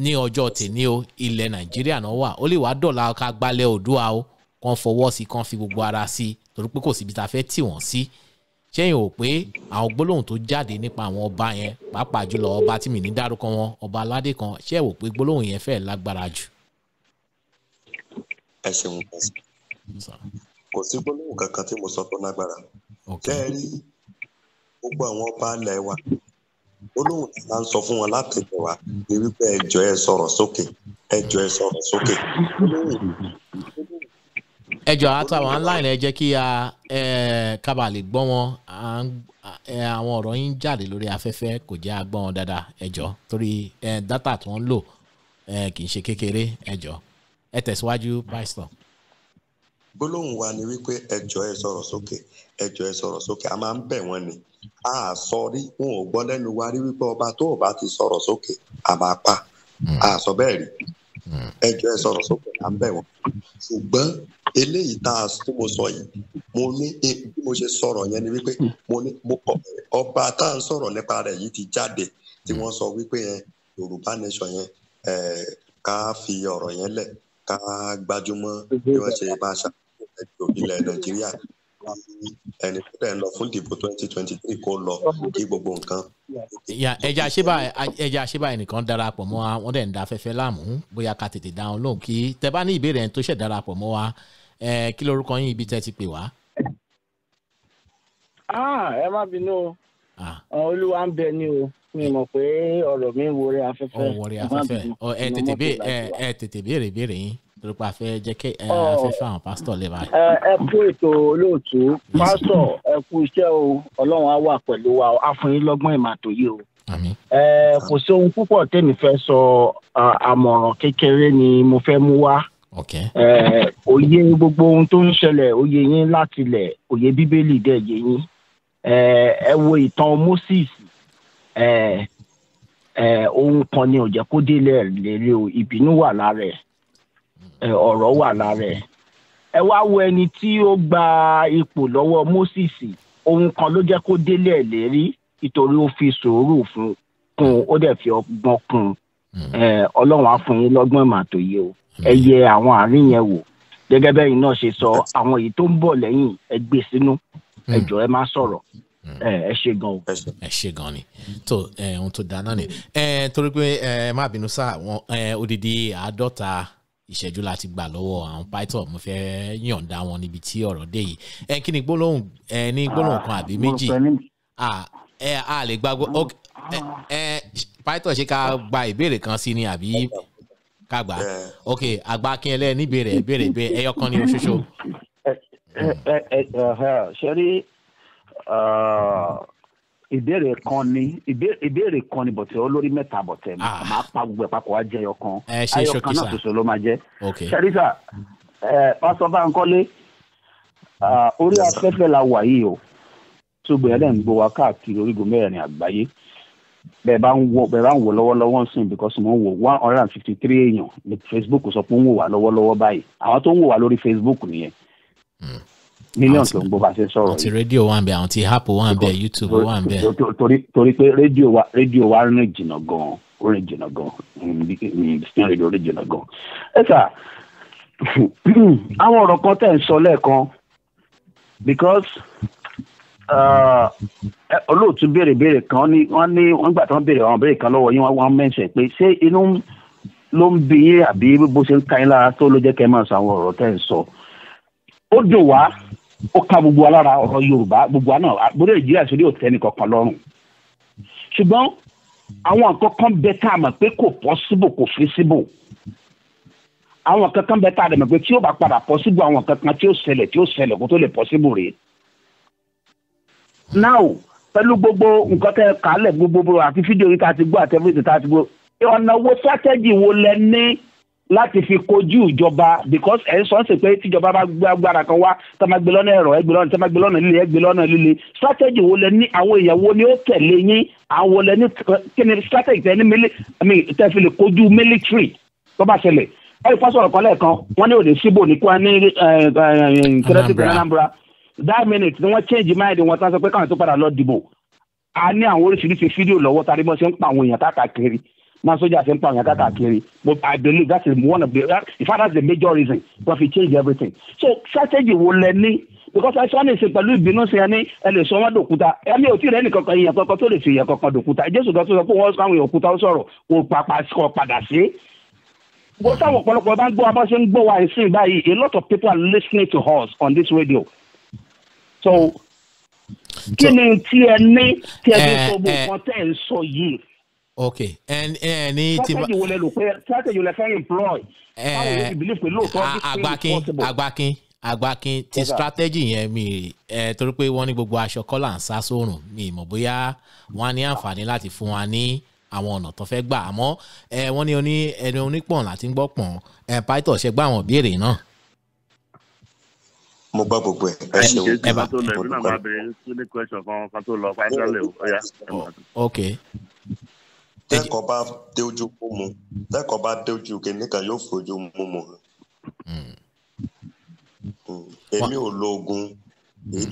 ní ọjọ́ tèmi o ilẹ̀ Nàìjíríà náà wà, ó lè wá dọ̀la ká gbálẹ̀ Oòduà o, kàn fọwọ́ sí, kàn fi gbogbo ara sí, torí pé kò síbi tá a fẹ́ tì wọ́n sí. Ṣẹ́yìn ò pé àwọn gbólóhùn tó jáde nípa àwọn ọba yẹn, pàápàá jùlọ ọba tí mi ní dárúkọ wọn, ọba aládé kan, ṣé ẹ wò pé gbólóhùn yẹn fẹ́ lágbára jù? Ẹ ṣeun, kò sí gbólóhùn kankan tí mo sọ tó lágbára. Ṣé ẹ rí gbogbo àwọn ọba ilẹ̀ wa, gbólóhùn tí a ń sọ fún wọn láti ilẹ̀ wa ni wípé ẹ jọ̀ọ́ ẹ sọ̀rọ̀ sókè, ẹ jọ̀ọ́ ẹ sọ̀rọ̀ sókè. Ẹ jọ̀ọ́ àtàwọn online ẹ jẹ́ kí a kábà lè gbọ́ wọn, àwọn ọ̀rọ̀ yín jáde lórí afẹ́fẹ́ kò jẹ́ a gbọ́ wọn dáadáa, ẹ jọ̀ọ́ torí dátà tí wọ́n ń lò kì í ṣe kékeré, ẹ jọ̀ọ́ ẹ tẹ̀síwájú pásítọ̀. Gbólóhùn wa ni wípé ẹ jọ̀ọ́ ẹ sọ̀rọ̀ sókè, ẹ jọ̀ọ́ ẹ sọ̀rọ̀ sókè, a máa ń bẹ̀ wọ́n ni, a sọ rí wọn ò gbọ́ lẹ́nu wa rí wípé ọba tó bá ti sọ̀rọ̀ sókè a máa pa, a sọ bẹ́ẹ̀ rí. Ẹ jọ̀ọ́ ẹ sọ̀rọ̀ sókè à ń bẹ̀ wọ́n. Ṣùgbọ́n eléyìí tá a tí mo sọ yìí, mo ní bí mo ṣe sọ̀rọ̀ yẹn ni wípé mo ní ọba tá à ń sọ̀rọ̀ nípa rẹ̀ yìí ti jáde tí wọ́n sọ wípé yẹn Yorùbá nation yẹn ká fi ọ̀rọ̀ yẹn lẹ̀, ká gbájúmọ́ bí wọ́n ṣe máa ṣàkóso ilẹ̀ Nàìjíríà, ẹni tó dẹ̀ ń lọ fún ìdìbò 2023 kó lọ kí gbogbo nǹkan. Ẹja ṣé báyìí nìkan darapọ̀ mọ́ wa, wọ́n dẹ̀ ń da afẹ́fẹ́ láàmú, bóyá ká tètè dá wọn lóhùn. Kí tẹ bá ní ìbéèrè ẹni tó ṣẹ̀ darapọ̀ mọ́ wa, kí lorúkọ yín, ibi tẹ́ ti pè wá. Ẹ má bínú o, Olúwa ń bẹ ni o, mi mọ̀ pé ọ̀rọ̀ mi ń wọrí afẹ́fẹ́. Ó wọrí afẹ́fẹ́. Ẹ tètè béèrè ìbéèrè yín torí pé a fẹ́ jẹ́ kí a fẹ́ fún àwọn pásítọ̀ lè báyìí. Ẹ kú ètò olóòtú pásítọ̀, ẹ kú iṣẹ́ o, Ọlọ́run á wà pẹ̀lú wa, á fún yín lọ́gbọ́n ìmọ̀ àtòyé o. Kò sí ohun púpọ̀ tèmi fẹ́ sọ, àmọ̀ràn kékeré ni mo fẹ́ mú wá. Òye gbogbo ohun tó ń ṣẹlẹ̀, òye yín láti ilẹ̀, òye Bíbélì dẹ̀ yé yín. Ẹ wo ìtàn Moses, ohun kan ni ò jẹ́ kó délẹ̀ lérí o, ìbínú wà lára ẹ̀, ọ̀rọ̀ wà lára ẹ̀. Ẹ wá wo ẹni tí ó gba ipò lọ́wọ́ Moses, ohun kan ló jẹ́ kó délẹ̀ lérí, nítorí ó fi sùúrù fún kún, ó dẹ̀ fi ọgbọ́n kún. Ọlọ́run á fún yín lọ́gbọ́n ìmọ̀ àtòyé o. Ẹ yẹ àwọn àárín yẹn wò, gẹ́gẹ́ bẹ́yìn náà ṣe sọ, àwọn èyí tó ń bọ̀ lẹ́yìn ẹ gbé sínú, ẹ jọ̀ọ́ ẹ má sọ̀rọ̀. Ẹ ṣe gan o. Ẹ ṣe gan ni. Tó ohun tó dáná ni torí pé ẹ má bínú sá, wọn odidi 50 ìṣẹ́jú láti gbà lọ́wọ́ àwọn Python. Mo fẹ́ yọ̀ǹda wọn níbi tí ọ̀rọ̀ dé yìí. Kí ni gbólóhùn ní gbólóhùn kan àbí méjì a lè gbàgbọ́? Python, ṣe ká gba ìbéèrè kan sí ni àbí ká gbà? Ok, àgbà kí ẹ lẹ́ ní ìbéèrè ìbéèrè ìbéèrè ẹyọ kan ní oṣooṣo. Ṣe rí, ìbéèrè kan ni, ìbéèrè kan ni, bọ̀tẹ̀ olórí mẹ́ta, bọ̀tẹ̀ máa pa gbogbo ẹ̀ papọ̀ wá jẹ́ ẹyọ kan. Ẹyọ kan náà ṣoṣo ló máa jẹ́. Ṣẹ́ríṣà, Pásítọ̀ Bánkọ́lé, orí afẹ́fẹ́ la wà yìí o, ṣùgbọ́n ẹ̀ ń gbọ́ wa káàkiri orígun mẹ́rin àgbáyé. Bẹ́ẹ̀ bá ń wò, bẹ́ẹ̀ bá ń wò lọ́wọ́lọ́wọ́ ń sìn, because mo ń wò 153 èèyàn ní Facebook sọ pé ń wò wá lọ́wọ́lọ́wọ́ báyìí. Àwọn tó ń wò wá lórí Facebook nìyẹn. Millions ló ń gbọ́ bá ṣe sọ̀rọ̀ yìí. Àwọn ti rédíò wà ń bẹ, àwọn ti app wà ń bẹ, YouTube wà ń bẹ. Torí pé rédíò wa rìn jìnnà gan-an, ó rìn jìnnà gan-an, spin rédíò rìn jìnnà gan-an. Ẹ sà, àwọn ọ̀rọ̀ kan tẹ̀ ń sọ lẹ́ẹ̀kan, because olóòtú béèrè béèrè kan ní wọ́n ní wọ́n gbà tí wọ́n béèrè àwọn béèrè kan lọ́wọ́ yín, wọ́n mẹ́sẹ̀ pé ṣé inú ló ń bí yín àbí bó ṣe ń ka yín lára tó ló jẹ́ kẹ́ máa sọ àwọn ọ̀rọ̀ tẹ́ ń sọ. Ó dùn wá, ó ká gbogbo wa lára. Ọ̀rọ̀ Yorùbá, gbogbo wa náà gbọ́dọ̀ Nàìjíríà sórí òtẹ́ ní kankan lọ́rùn, ṣùgbọ́n àwọn nǹkan kan bẹ tá a mọ̀ pé kò possible, kò feasible. Àwọn nǹkan kan bẹ tá a mọ̀ pé tí ó bá padà possible, àwọn nǹkan kan tí ó ṣẹlẹ̀ kó tó lè possible rèé. Now, pẹ̀lú gbogbo nǹkan tẹ́ kálẹ̀, gbogbo àti fídíò yìí tá a ti gbọ́ àti everything tá a ti gbọ́, ọ̀nà wo, strategy wo lẹ ní láti fi kojú ìjọba? Because ẹ̀ ń sọ sí pé tíjọba bá gbé agbára kan wá, tá máa gbé lọ́nà ẹ̀rọ, ẹ gbé lọ́nà, tá máa gbé lọ́nà líle, ẹ gbé lọ́nà líle. Strategy wo lẹ ní? Àwọn èèyàn wo ni ó tẹ̀lé yín? Àwọn wo lẹ ní? Kí ni strategy tẹ ní tẹ fi lè kojú military tó bá ṣẹlẹ̀? Ẹ fọ́ sọ̀rọ̀ kan lẹ́ẹ̀kan, wọ́n ní òde síbò ní kwa ní kírẹ́tì Anambra. That minute ni wọ́n change mind wọn, tán sọ pé káwọn tó padà lọ dìbò. A ní àwọn oríṣiríṣi fídíò lọ́wọ́ tàbí bọ́n ṣe ń pa àwọn èèyàn káàkiri, máa sójà ṣe ń pa àwọn èèyàn káàkiri. But I believe that is one of the, in fact, that's the major reason wọ́n fi change everything. So strategy wo lẹ ní? Because ẹ sọ ní ìsìn pẹ̀lú ìbínú sí, ẹni ẹ lè sọ wọ́n dòkúta. Ẹni ò tí ì rẹ́ nìkan kan, èèyàn kankan tó lè fi èèyàn kankan dòkúta. Jésù kan tó sọ pé wọ́n sọ àwọn èèyàn òkúta, ó sọ̀rọ̀ kò pàpà kò padà sí bó táwọn ọ̀pọ̀lọpọ̀ bá ń gbọ́ abọ́ ṣe ń gbọ́ wa ìsìn báyìí. A lot of people are listening to us on this radio. So kí ni tí ẹ ní tí ẹ fi sọ gbogbo nǹkan tẹ́ ẹ ń sọ yìí? Ok, ẹ ní tí. Strategy wo lẹ lò pé, strategy wo lẹ fẹ́ employ? Báwo ló ti believe pé lóòótọ́ this thing is possible? Àgbákin, àgbákin ti strategy yẹn mi ẹ, torí pé wọ́n ní gbogbo aṣọ kọ́là ń sá sórùn, mi mọ̀ bóyá wọ́n á ní àǹfààní láti fún wa ní àwọn ọ̀nà tó fẹ́ gbà. Àmọ́ ẹ wọ́n ní oní ẹni onípọ̀n láti ń gbọ́ pọ̀n. Ẹ Python, ṣe gbọ́ àwọn ìbéèrè náà? Mo gbọ́ gbogbo ẹ̀, ẹ ṣeun. Ẹ bá tó lọ, èmi náà máa bèrè ní question kan kan tó lọ finally o, ó yá. Ok. Tẹ́kọ̀ọ́ bá dé ojú kó mu, tẹ́kọ̀ọ́ bá dé ojú kìnìún kan, yóò fojú mú mu. Èmi ò lo oògùn.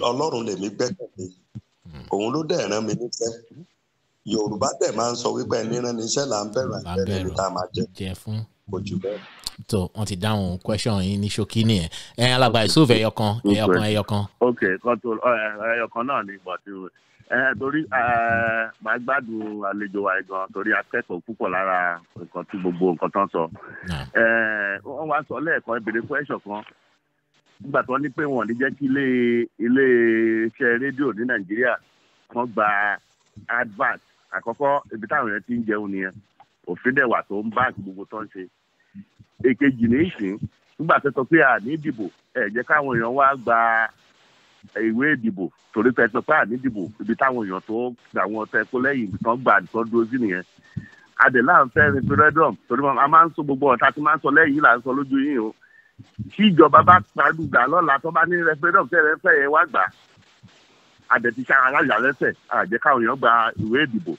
Ọlọ́run lèmi gbẹ́kẹ̀lé, òun ló dẹ̀ rán mi níṣẹ́. Yorùbá dẹ̀ máa ń sọ wípé ẹni rán níṣẹ́ là ń bẹ̀rù, àìbẹ̀rẹ̀ ní tá a máa jẹ fún. Kò jù bẹ́ẹ̀. Tó wọ́n ti dáhùn question yín ní ṣókí nìyẹn. Ẹ alàgbà Yusuf, ẹyọ kan, ẹyọ kan, ẹyọ kan. Ok, kan tó ẹyọ kan náà ni, but ẹ torí ẹ máa gbádùn àlejò wa gan, torí akẹ́kọ̀ọ́ púpọ̀ lára nǹkan tí gbogbo nǹkan tán sọ. Ẹ wọ́n wá sọ lẹ́ẹ̀kan, ẹ béèrè question kan nígbà tí wọ́n ní pé wọ́n ní jẹ́ kí ilé iṣẹ́ rédíò ní Nàìjíríà kan gba advert. Àkọ́kọ́, ibi táwọn èèyàn ti ń jẹun nìyẹn, òfin dẹ̀ wà tó ń bá gbogbo tó ń ṣe. Èkejì ní ìsín, nígbà tó sọ pé à ní ìdìbò, ẹ jẹ́ káwọn èèyàn wá gba ìwé ìdìbò, torí pé ẹ sọ pé à ní ìdìbò, ibi táwọn èèyàn tó àwọn tẹ kó lẹ́yìn ibi tán gbà tó dúró sí nìyẹn. Adẹ̀lá ń fẹ́ referendum, torí a máa ń sọ gbogbo ọ̀tá tí máa ń sọ lẹ́yìn là ń sọ lójú yín o. Tí ìjọba bá gbàdúgbà lọ́la, tó bá ní referendum tẹ́lẹ̀ fẹ́ yẹn wá gbà, adẹ̀ ti ṣe aláya lẹ́sẹ̀, àjẹ́ káwọn èèyàn gba ìwé ìdìbò.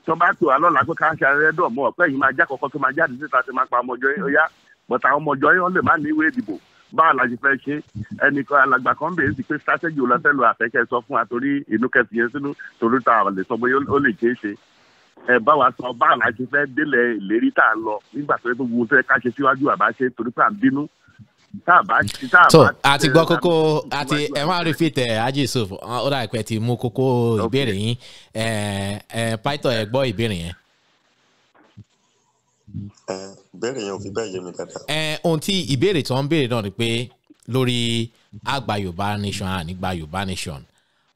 Tó bá tó wa lọ́la pé ká ṣe referendum mọ́ ọ̀pẹ́ yìí, máa já kọ̀ọ̀kan tó máa jáde síta tó máa pa ọmọjọ́ yín, ó yá, but àwọn ọmọjọ́ yín, wọ́n lè má ní ìwé ìdìbò. Báwo la ṣe fẹ́ ṣe? Ẹnìkan, alàgbà kan bèèrè sí pé strategy wo la fẹ́ lo? Àfẹ́kẹ́ sọ fún wa, torí inú kẹfì yẹn sínú, torí ta lè sọ bóyá ó lè ṣeé ṣe. Ẹ bá wa sọ báwo la ṣe fẹ́ délẹ̀ ìlérí tá a lọ, nígbà tó yẹ kó gbogbo tó yẹ ká ṣe síwájú àbá ṣe, torí pé à ń bínú. So àti gbọ́ kókó àti ẹ máa rí fìtẹ̀ Haji Yusuf, ó dà pé ti mú kókó ìbéèrè yín. Pító, ẹ gbọ́ ìbéèrè yẹn. Ìbéèrè yẹn ò fi bẹ́ẹ̀ yé mi dáadáa. Ohun tí ìbéèrè tó ń béèrè náà ni pé lórí àgbà Yorùbá nation, ànígbà Yorùbá nation,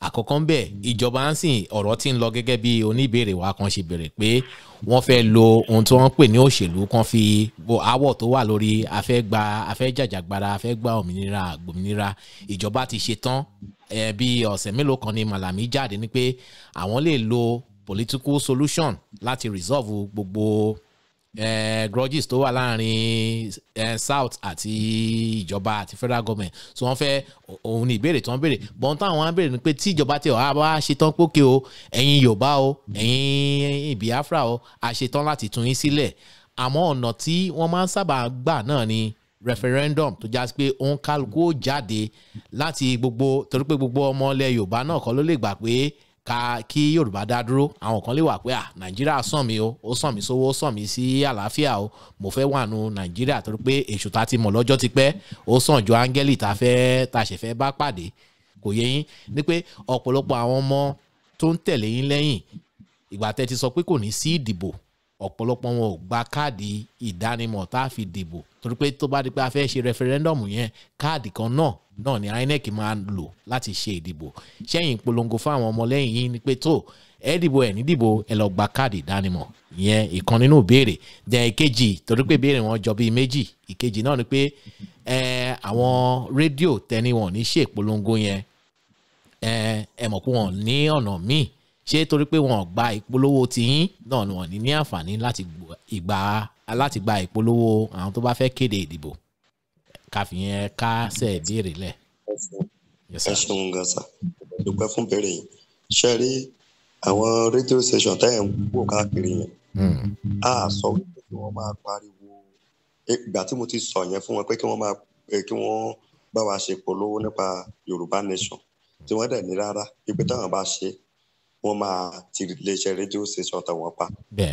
àkọ́kọ́ ń bẹ̀ ìjọba ń sìn ọ̀rọ̀ tí ń lọ gẹ́gẹ́ bí oníbèrè wa kan ṣe béèrè pé wọ́n fẹ́ lo ohun tí wọ́n ń pè ní òṣèlú kan fi bo aáwọ̀ tó wà lórí afẹ́ gba, afẹ́ jàjàgbara, afẹ́ gba òmìnira, gbòmìnira. Ìjọba ti ṣe tán. Bí ọ̀sẹ̀ mélòó kan ni Malami jáde ní pé àwọn lè lo political solution láti resolve gbogbo grudges tó wà láàrin South àti ìjọba àti federal government. So wọ́n fẹ́, òun ní ìbéèrè tó ń béèrè bọ́n táwọn á béèrè ni pé tí ìjọba tí ọ̀há bá ṣe tán pókè o, ẹ̀yin Yorùbá o, ẹ̀yin Biafra o, a ṣe tán láti tún yín sílẹ̀, àmọ́ ọ̀nà tí wọ́n máa ń sábà gbà náà ni referendum tó já sí pé òun kálukú ó jáde láti gbogbo, torí pé gbogbo ọmọ ilẹ̀ Yorùbá náà kọ́ ló lè gbà pé ká kí Yorùbá dá dúró. Àwọn kan lè wà pé à, Nàìjíríà sàn mí o, ó sàn mí sówó, ó sàn mí sí àlàáfíà o, mo fẹ́ wà nù Nàìjíríà, torí pé èṣù tá ti mọ̀ lọ́jọ́ ti pẹ́, ó sàn ju áńgẹ́lì tá fẹ́ tá ṣẹ̀ fẹ́ bá pàdé. Kò yé yín ní pé ọ̀pọ̀lọpọ̀ àwọn ọmọ tó ń tẹ̀lé yín lẹ́yìn ìgbà tẹ́ ti sọ pé kò ní sí ìdìbò, ọ̀pọ̀lọpọ̀ wọn ò gba káàdì ìdánimọ̀ tá a fi dìbò, torí pé tó bá di pé a fẹ́ ṣe referendum yẹn, káàdì kan náà ni INEC máa lò láti ṣe ìdìbò. Ṣẹ́yìn polongo fún àwọn ọmọlẹ́yìn yín ni pé tó ẹ dìbò, ẹ ní dìbò, ẹ lọ gba káàdì ìdánimọ̀ ìyẹn? Ìkan nínú ìbéèrè dẹ̀. Ìkejì, torí pé ìbéèrè wọn jọ bíi méjì, ìkejì náà ni pé àwọn rédíò tẹni wọn ní ṣe ìpolongo yẹn, ẹ mọ̀ pé wọn ní ọ̀nà míì ṣé, torí pé wọn gba ìpolówó tiyín náà ni wọn ní àǹfààní láti gba ìpolówó àwọn tó bá fẹ́ kéde ìdìbò. Káfíyẹn kásẹ̀ ìbéèrè lẹ̀. Ẹ ṣeun gan sa, dúpẹ́ fún ìbéèrè yìí. Ṣe rí àwọn rédíò station tẹ́ ẹ̀ ń wò káàkiri yẹn, a sọ wípé kí wọ́n máa pariwo. Ìgbà tí mo ti sọ yẹn fún wọn pé kí wọ́n máa kí wọ́n bá wa ṣe polówó nípa Yorùbá nation, tí wọ́n dẹ̀ ní rárá, wípé táwọn bá ṣe, wọ́n máa ti iléeṣẹ́ rédíò station tàwọn pa.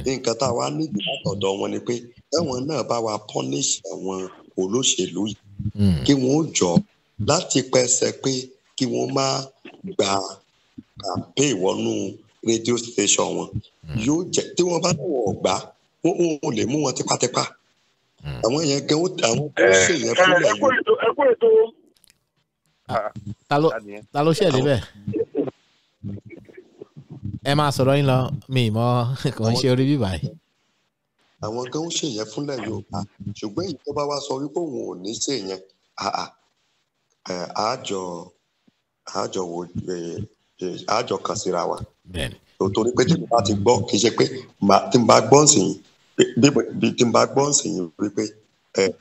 Nǹkan tá a wá nídìí látọ̀dọ̀ wọn ni pé táwọn náà bá wa punish àwọn olóṣèlú yìí, kí wọ́n jọ láti pẹ́sẹ̀ pé kí wọ́n má gba campaign wọnú rédíò station wọn. Yóò jẹ́ tí wọ́n bá wọ̀ gbà, wọ́n ò lè mú wọn tipátipá. Àwọn yẹn gan, àwọn tó ṣe yẹn fúnlẹ̀ yìí. Ẹ kú ètò. Ta ló ṣẹ̀ débẹ̀? Ẹ máa sọ̀rọ̀ yín lọ, mi mọ́ kò ń ṣe orí bíbá yìí. Àwọn gan ń ṣe yẹn fúnlẹ̀ Yorùbá, ṣùgbọ́n èyí tó bá wá sọ wípé òun ò ní ṣe yẹn, àjọ wo àjọ kan síra wa, torí pé tí mo bá ti gbọ́, kì í ṣe pé tí mo bá gbọ́ nsìn, bí tí mo bá gbọ́ nsìn wípé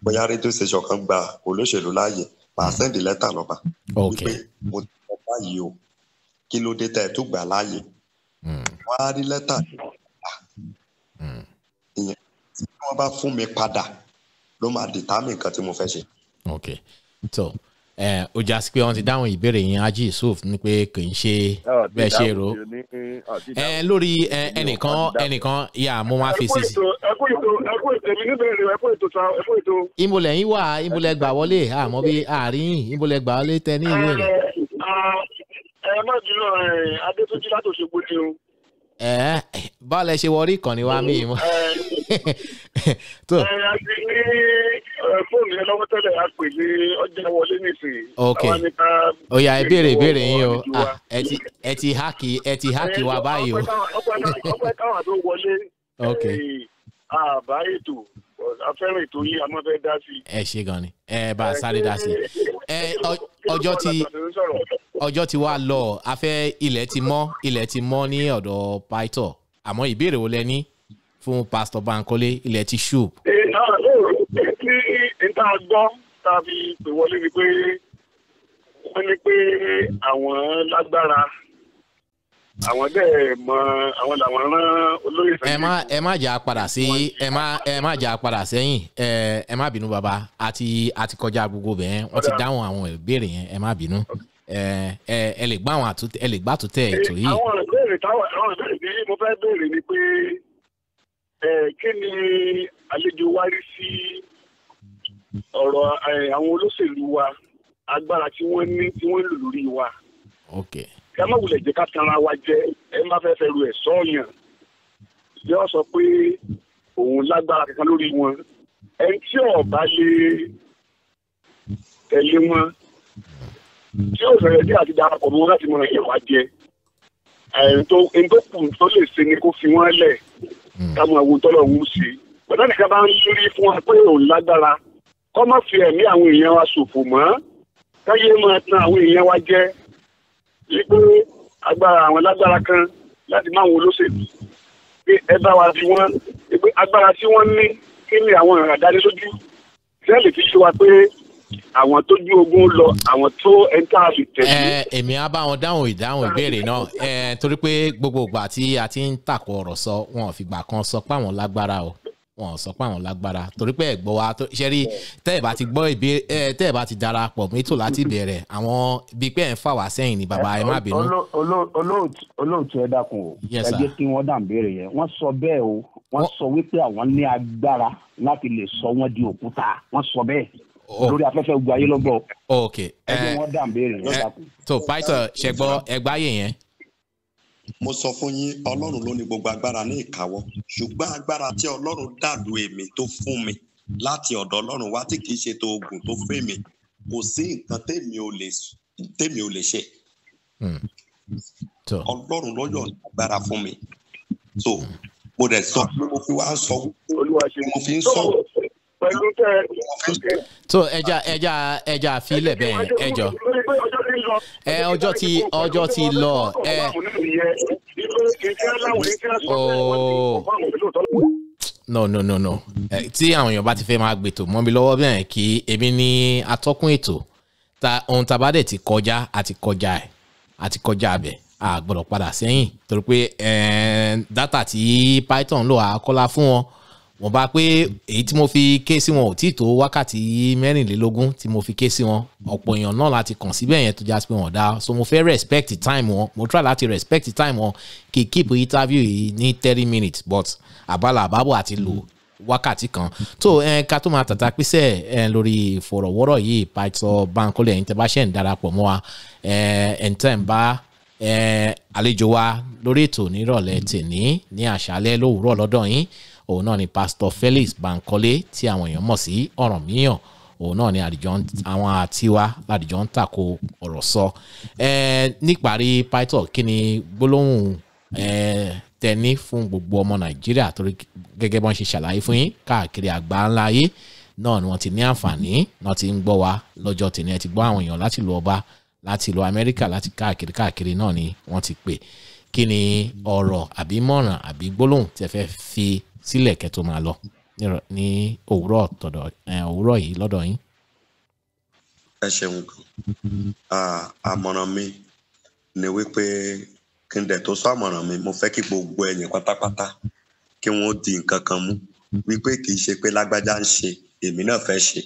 bóyá rédíò station kan gba olóṣèlú láàyè, màá send lẹ́tà lọ́ba wípé mo ti sọ báyìí o, kí ló dé tẹ́ ẹ tún gbà láàyè? Wọ́n á rí lẹ́tà ìyẹn tí wọ́n bá fún mi padà ló máa determine nǹkan tí mo fẹ́ ṣe. Ok, so ó já sí pé wọ́n ti dáhùn ìbéèrè yín, Haji Yusuf, ní pé kì í ṣe bẹ́ẹ̀ ṣe rò lórí ẹnìkan yà, mo máa fi sí. Ẹ kú ètò, ẹ kú ètò, èmi níbẹ̀rẹ̀, ẹ kú ètò sa, ẹ kú ètò. Ìmọ̀lẹ̀ yín wà, ìmọ̀lẹ̀ gbà wọlé, àmọ́ bí àárín ìmọ̀lẹ̀ gbà wọlé tẹ ní ìwé rẹ̀. Ẹ má jùlọ, Adétúnjì láti Òṣogbo ni o. Ẹ báwo lẹ ṣe wọrí ìkànnì wa mí mọ tó. Ẹ a ti ní fóònù yẹn lọ́wọ́ tẹ́lẹ̀, a pè ní ọjà wọlé nísìnyí. Ok, ó yá, ẹ béèrè ìbéèrè yín o. Ẹ ti hack wa báyìí o. Ọpẹ́ káwọn tó wọlé. Ok. Àbá ètò, afẹ́ràn ètò yìí, a máa fẹ́ dá sí. Ẹ ṣe gan ni, ẹ bá a sáré dá sí ẹ. Ọjọ́ ti wá lọ, afẹ́ ilẹ̀ ti mọ́ ní ọ̀dọ̀ Python, àmọ́ ìbéèrè wo lẹ ní fún Pastor Bankole? Ilẹ̀ ti ṣú. Ní níta gbọ́ tá a fi pè wọlé ni pé wọ́n ní pé àwọn lágbára, àwọn dẹ̀ mọ àwọn làwọn rán olóyè. Ẹ má jà padà sí, ẹ má jà padà sẹ́yìn. Ẹ má bínú bàbá, àti kọjá gbogbo bẹ́ẹ̀. Wọ́n ti dáhùn àwọn ìbéèrè yẹn, ẹ má bínú. Ẹ lè gbọ́ àwọn àtúntẹ̀, ẹ lè gbọ́ àtúntẹ̀ ètò yìí. Àwọn ìbéèrè tí mo fẹ́ béèrè ni pé kí ni àlejò wá rí sí Ọ̀rọ̀ àwọn olóṣèlú wa, agbára tí wọ́n ní tí wọ́n ń lò lórí wa. Ká má wulẹ̀ jẹ́ ká tanra wa jẹ. Ẹ má fẹ́ fẹ́ ru ẹ̀ sọ́ọ̀yàn yóò sọ pé òun lágbára kankan lórí wọn. Ẹni tí ó bá lè tẹ̀lé wọn, tí ó sọ̀rọ̀ bí àti darapọ̀ mọ́ wọn láti mọ ẹ̀yẹ̀ wá jẹ, ẹni tó kù tó lè ṣe ni kó fi wọ́n lẹ̀ ká mọ àwọn tọ́lọ̀ ń ṣe. Pẹ̀lú ẹnìkan bá ń rí fún wa pé òun lágbára, kó má fi ẹ̀mí àwọn èèyàn wa ṣòfò mọ́, káyé máa tan àwọn èèyàn wa jẹ wípé agbára àwọn lágbára kan láti má àwọn olóṣèlú pé ẹ bá wa bí wọ́n pé agbára tí wọ́n ní, kí ni àwọn ìrìn àdánilójú tí ẹ lè fi ṣe wa pé àwọn tó ju ogun lọ, àwọn tó ẹni tá a lè tẹ̀lé. Èmi á bá wọn dáhùn ìdáhùn ìbéèrè náà, torí pé gbogbo ìgbà tí a ti ń tàkò ọ̀rọ̀ sọ, wọn ò fìgbà kan sọ pé àwọn lágbára o. Wọn ò sọ pé àwọn lágbára, torí pé ẹ gbọ́ wa ṣe rí. Tẹ́ ẹ bá ti gbọ́ ìbéèrè, tẹ́ ẹ bá ti darapọ̀ mẹ́tò láti bẹ̀rẹ̀, àwọn bíi pé ẹ̀ ń fà wá sẹ́yìn ni. Bàbá, ẹ má bínú. Olóòtú, ẹ dákun o. Yes, ẹ sir. jẹ́ kí wọ́n dà ń béèrè yẹn. Wọ́n sọ bẹ́ẹ̀ o, wọ́n sọ wípé àwọn ní agbára láti lè sọ wọ́n di òkúta. Wọ́n sọ bẹ́ẹ̀ lórí afẹ́fẹ́, gbogbo ayé lọ́gbọ̀. Ẹ jẹ́ wọ́n dà ń béèrè yẹn, dákun. Tó pásítọ̀, ṣe gbọ́ ẹgbáyé yẹn? Mo sọ fún yín, Ọlọ́run ló ní gbogbo agbára ní ìkáwọ́, ṣùgbọ́n agbára tí Ọlọ́run dàlú èmi tó fún mi láti ọ̀dọ̀ Ọlọ́run wá, tí kìí ṣe tó oògùn tó fún mi, kò sí nǹkan tèmi ò lè ṣe. Ọlọ́run ló yọ̀ǹda agbára fún mi, so mo dẹ̀ sọ pé mo fi wá ń sọ, mo fi ń sọ. Pẹ̀lú tẹ. Tó ẹja ẹja ẹja àfilẹ̀ bẹ́ẹ̀, ẹjọ ẹ ọjọ́ ti lọ ẹ. Oh, no, no, no, no. Tí àwọn èèyàn bá ti fẹ́ máa gbètò mọ́ mi lọ́wọ́ bẹ́ẹ̀, kí èmi ní atọ́kùn ètò ta ohun tá a bá dẹ̀ ti kọjá, àti kọjá ẹ̀, àti kọjá abẹ̀, a gbọ́dọ̀ padà sẹ́yìn, torí pé data tí Python lò àkọ́lá fún wọn, wọ́n bá pé èyí tí mo fi ké sí wọn ò tí tó wákàtí 24 tí mo fi ké sí wọn. Ọ̀pọ̀ èèyàn náà láti kàn síbẹ̀ yẹn tó já sí pé wọ́n dá. So mo fẹ́ respect the time wọn, mo try láti respect the time wọn kí keep interview yìí ní 30 minutes, but àbálà àbábọ̀ àti lò wákàtí kan tó ẹ ká tó máa tàtà písẹ̀ ẹ lórí ìfọ̀rọ̀wọ́rọ̀ yìí. Pásítọ̀ Bankole, ẹ̀yin tẹ́ bá ṣẹ̀ ń darapọ̀ mọ́ wa, ẹ̀ ń tẹ́ ń bá àlejò wa lórí ètò nírọ̀lẹ́ tèní ní àṣálẹ́ lówùúrọ̀ lọ́dọ̀ yín, òun náà ni Pastor Felix Bankole tí àwọn èèyàn mọ̀ sí Ọ̀rànmíyàn. Òun náà ni àdìjọ àwọn àtiwá ládìjọ ń tàkò ọ̀rọ̀ sọ. Níparí, Pásítọ̀, kí ni gbólóhùn tẹni fún gbogbo ọmọ Nàìjíríà? Torí gẹ́gẹ́ bọ́n ṣe ṣàlàyé fún yín, káàkiri àgbá ńlá ayé náà ni wọ́n ti ní àǹfààní náà ti ń gbọ́ wa lọ́jọ́ tèmi. Ẹ ti gbọ́ àwọn èèyàn láti ìlú ọba, láti ìlú Amẹ́ríkà, láti káàkiri káàkiri náà ni wọ́n ti pè. Kí ni ọ̀rọ̀ àbí mọ̀ràn àbí gbólóhùn tí ẹ fẹ́ fi sílẹ̀ kẹ́ tó máa lọ ní òwúrọ̀ tọ̀dọ̀ òwúrọ̀ yìí lọ́dọ̀ yín? Ẹ ṣeun gan. Àmọ̀ràn mi ni wípé kí n dẹ̀ tó sọ àmọ̀ràn mi, mo fẹ́ kí gbogbo ẹ̀yin pátápátá kí wọ́n di nǹkan kan mú wípé kì í ṣe pé lágbájá ń ṣe, èmi náà fẹ́ ṣe,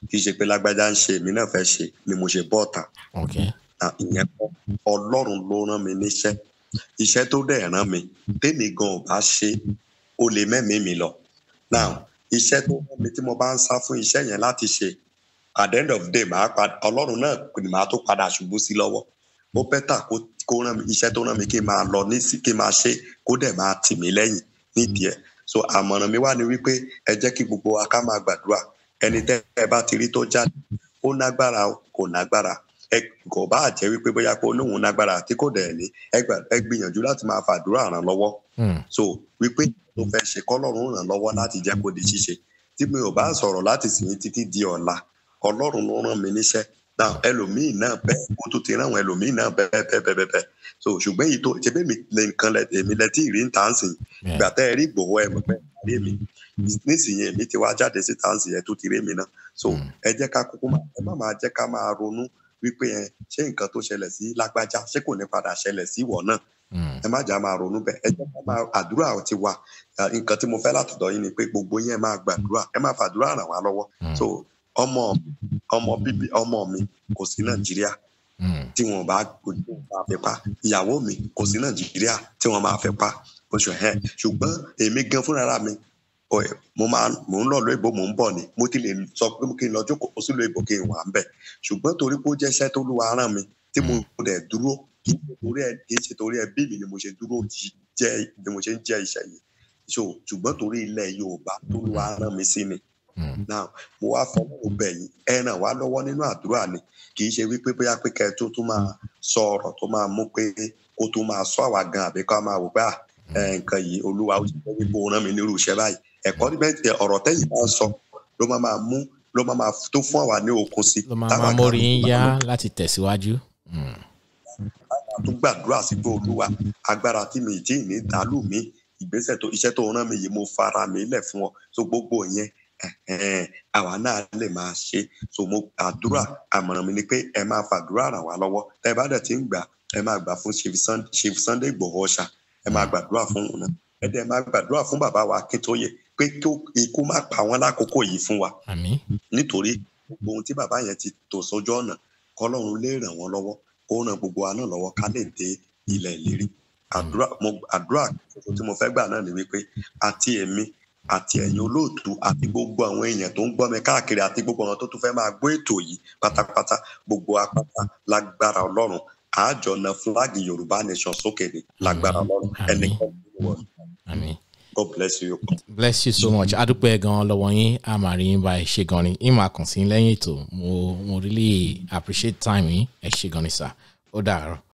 kì í ṣe pé lágbájá ń ṣe, èmi náà fẹ́ ṣe ni mo ṣe bọ́ọ̀tà. Ìyẹn kọ́. Ọlọ́run ló rán mi níṣẹ́. Iṣẹ́ tó dẹ̀ rán mi, tèmi gan ò bá ṣe, ó lè mẹ́mìí mi lọ. Now, iṣẹ́ tó rán mi, tí mo bá ń sá fún iṣẹ́ yẹn láti ṣe, at the end of the day, màá padà, Ọlọ́run náà ni màá tó padà ṣubú sí lọ́wọ́. Ó better kó rán mi iṣẹ́ tó rán mi, kí n máa lọ ní sí, kí n máa ṣe, kó dẹ̀ máa tì mí lẹ́yìn nídìí ẹ̀. So àmọ̀ràn mi wá ni wípé ẹ jẹ́ kí gbogbo wa ká máa gbàdúrà. Ẹni tẹ́ ẹ bá ti rí tó jáde, ó nágbára o, kò nágbára, ẹ kò bá jẹ́ wípé bóyá pé olóhùn nágbára àti kò dẹ̀ ní, ẹ gbìyànjú láti máa fàdúrà ràn lọ́wọ́. So wípé tó fẹ́ ṣe, kọ́lọ́run ràn lọ́wọ́ láti jẹ́ kó di ṣíṣe. Tí mi ò bá sọ̀rọ̀ láti sìn títí di ọ̀la, Ọlọ́run ló rán mi níṣẹ́. Now, ẹlòmíì náà bẹ́ẹ̀, ó tún ti rán àwọn ẹlòmíì náà bẹ́ẹ̀ bẹ́ẹ̀ bẹ́ẹ̀ bẹ́ẹ̀. So ṣùgbọ́n èyí tó ṣe bẹ́ẹ̀ mi lè nǹkan lẹ èmi lẹ tí ì rí ń tà ń sìn. Ìgbà tẹ́ ẹ rí Ìgbòho, ẹ mọ̀ pé rí mi. Nísìnyí, èmi ti wá jáde síta ń sìn, ẹ tó ti rí mi náà. So ẹ jẹ́ ká kúkú máa, ẹ má máa jẹ́ ká máa ronú wípé ẹ ṣé nǹkan tó ṣẹlẹ̀ sí lágbájá, ṣé kò ní padà ṣẹlẹ̀ sí ìwọ náà. Ẹ má jà máa ronú bẹ́ẹ̀. Ẹ jẹ́ ká máa àdúrà ti wà. Nǹkan tí mo fẹ́ látọ̀dọ̀ yín ni pé gbogbo yín, ẹ máa gbàdúrà, ẹ máa fàdúrà ràn wá lọ́wọ́. So ọmọ bíbí ọmọ mi kò sí Nàìjíríà tí wọn bá máa fi pa. Ìyàwó mi kò sí Nàìjíríà tí wọn máa fi pa oṣù ẹ. Ṣùgbọ́n èmi gan fúnra mi, Mo máa mò ń lọ lóyìnbó, mò ń bọ̀ ni. Mo ti lè sọ pé kí n lọ jókòó sílùú èbó kí n wà ń bẹ̀, ṣùgbọ́n torí pé ó jẹ́ iṣẹ́ tó lúwa rán mi tí mo dẹ̀ dúró, kì í ṣe torí ẹ, kì í ṣe torí ẹbí mi ni mo ṣe dúró jẹ́ ni mo ṣe ń jẹ́ iṣẹ́ yìí. So ṣùgbọ́n torí ilẹ̀ Yorùbá tó lúwa rán mi sí ni. Now mo wá fọwọ́ bẹ̀ yín, ẹ ràn wá lọ́wọ́ nínú àdúrà ni. Kì í ṣe wípé bóyá pé kẹ́ ẹ tó tún máa sọ ọ̀rọ̀ tó máa mú pé kó tó máa sọ àwa gan, àbí ká máa wò pé nǹkan yìí, Olúwa, ó ṣe wípé ó rán mi nírú iṣẹ́ báyìí. Ẹ̀kọ́ níbẹ̀, ọ̀rọ̀ tẹ́yìn máa ń sọ ló máa máa mú, ló máa máa tó fún àwa ní okun sí. Ló máa máa mórí yín yá láti tẹ̀síwájú. Tún gbàdúrà sí pé, Olúwa, agbára tí mi tí ì ní dàlú mi, ìgbésẹ̀ tó iṣẹ́ tó rán mi yìí, mo fara mi lẹ̀ fún ọ. So gbogbo yẹn, àwa náà lè máa ṣe. So mo àdúrà, àmọ̀ràn mi ni pé ẹ máa fàdúrà ràn wá lọ́wọ́. Tẹ́ ẹ bá dẹ̀ ti ń gbà, ẹ máa gbà fún Chief Sunday Igboho ṣá. Ẹ máa gbàdúrà fún òun náà, ẹ dẹ̀ máa gbàdúrà fún bàbá wa Akíntóyè pé kí ikú má pa wọ́n lákòókò yìí fún wa. Àmín. Nítorí gbogbo ohun tí bàbá yẹn ti tò sójú ọ̀nà, kọ́lọ́run lè ràn wọ́n lọ́wọ́, kó ràn gbogbo wa náà lọ́wọ́ ká lè dé ilẹ̀ ìlérí. Àdúrà mo àdúrà tí mo fẹ́ gbà náà ni wípé àti èmi àti ẹ̀yin olóòtú àti gbogbo àwọn èèyàn tó ń gbọ́ mi káàkiri àti gbogbo àwọn tó tún fẹ́ máa gbọ́ ètò yìí pátápátá, gbogbo apáta, lágbára Ọlọ́run, àjọ na flag Yorùbá Nation sókè ni lágbára Ọlọ́run. Ẹnìkan. Àmín. God bless you. Bless you so much. Adúpẹ́ gan lọ́wọ́ yín, a máa rí yín bá. Ẹ ṣé gan ni. Yín máa kàn sí lẹ́yìn ètò. Mo really appreciate time yín. Ẹ ṣé gan ni sir. Ó dàárọ̀.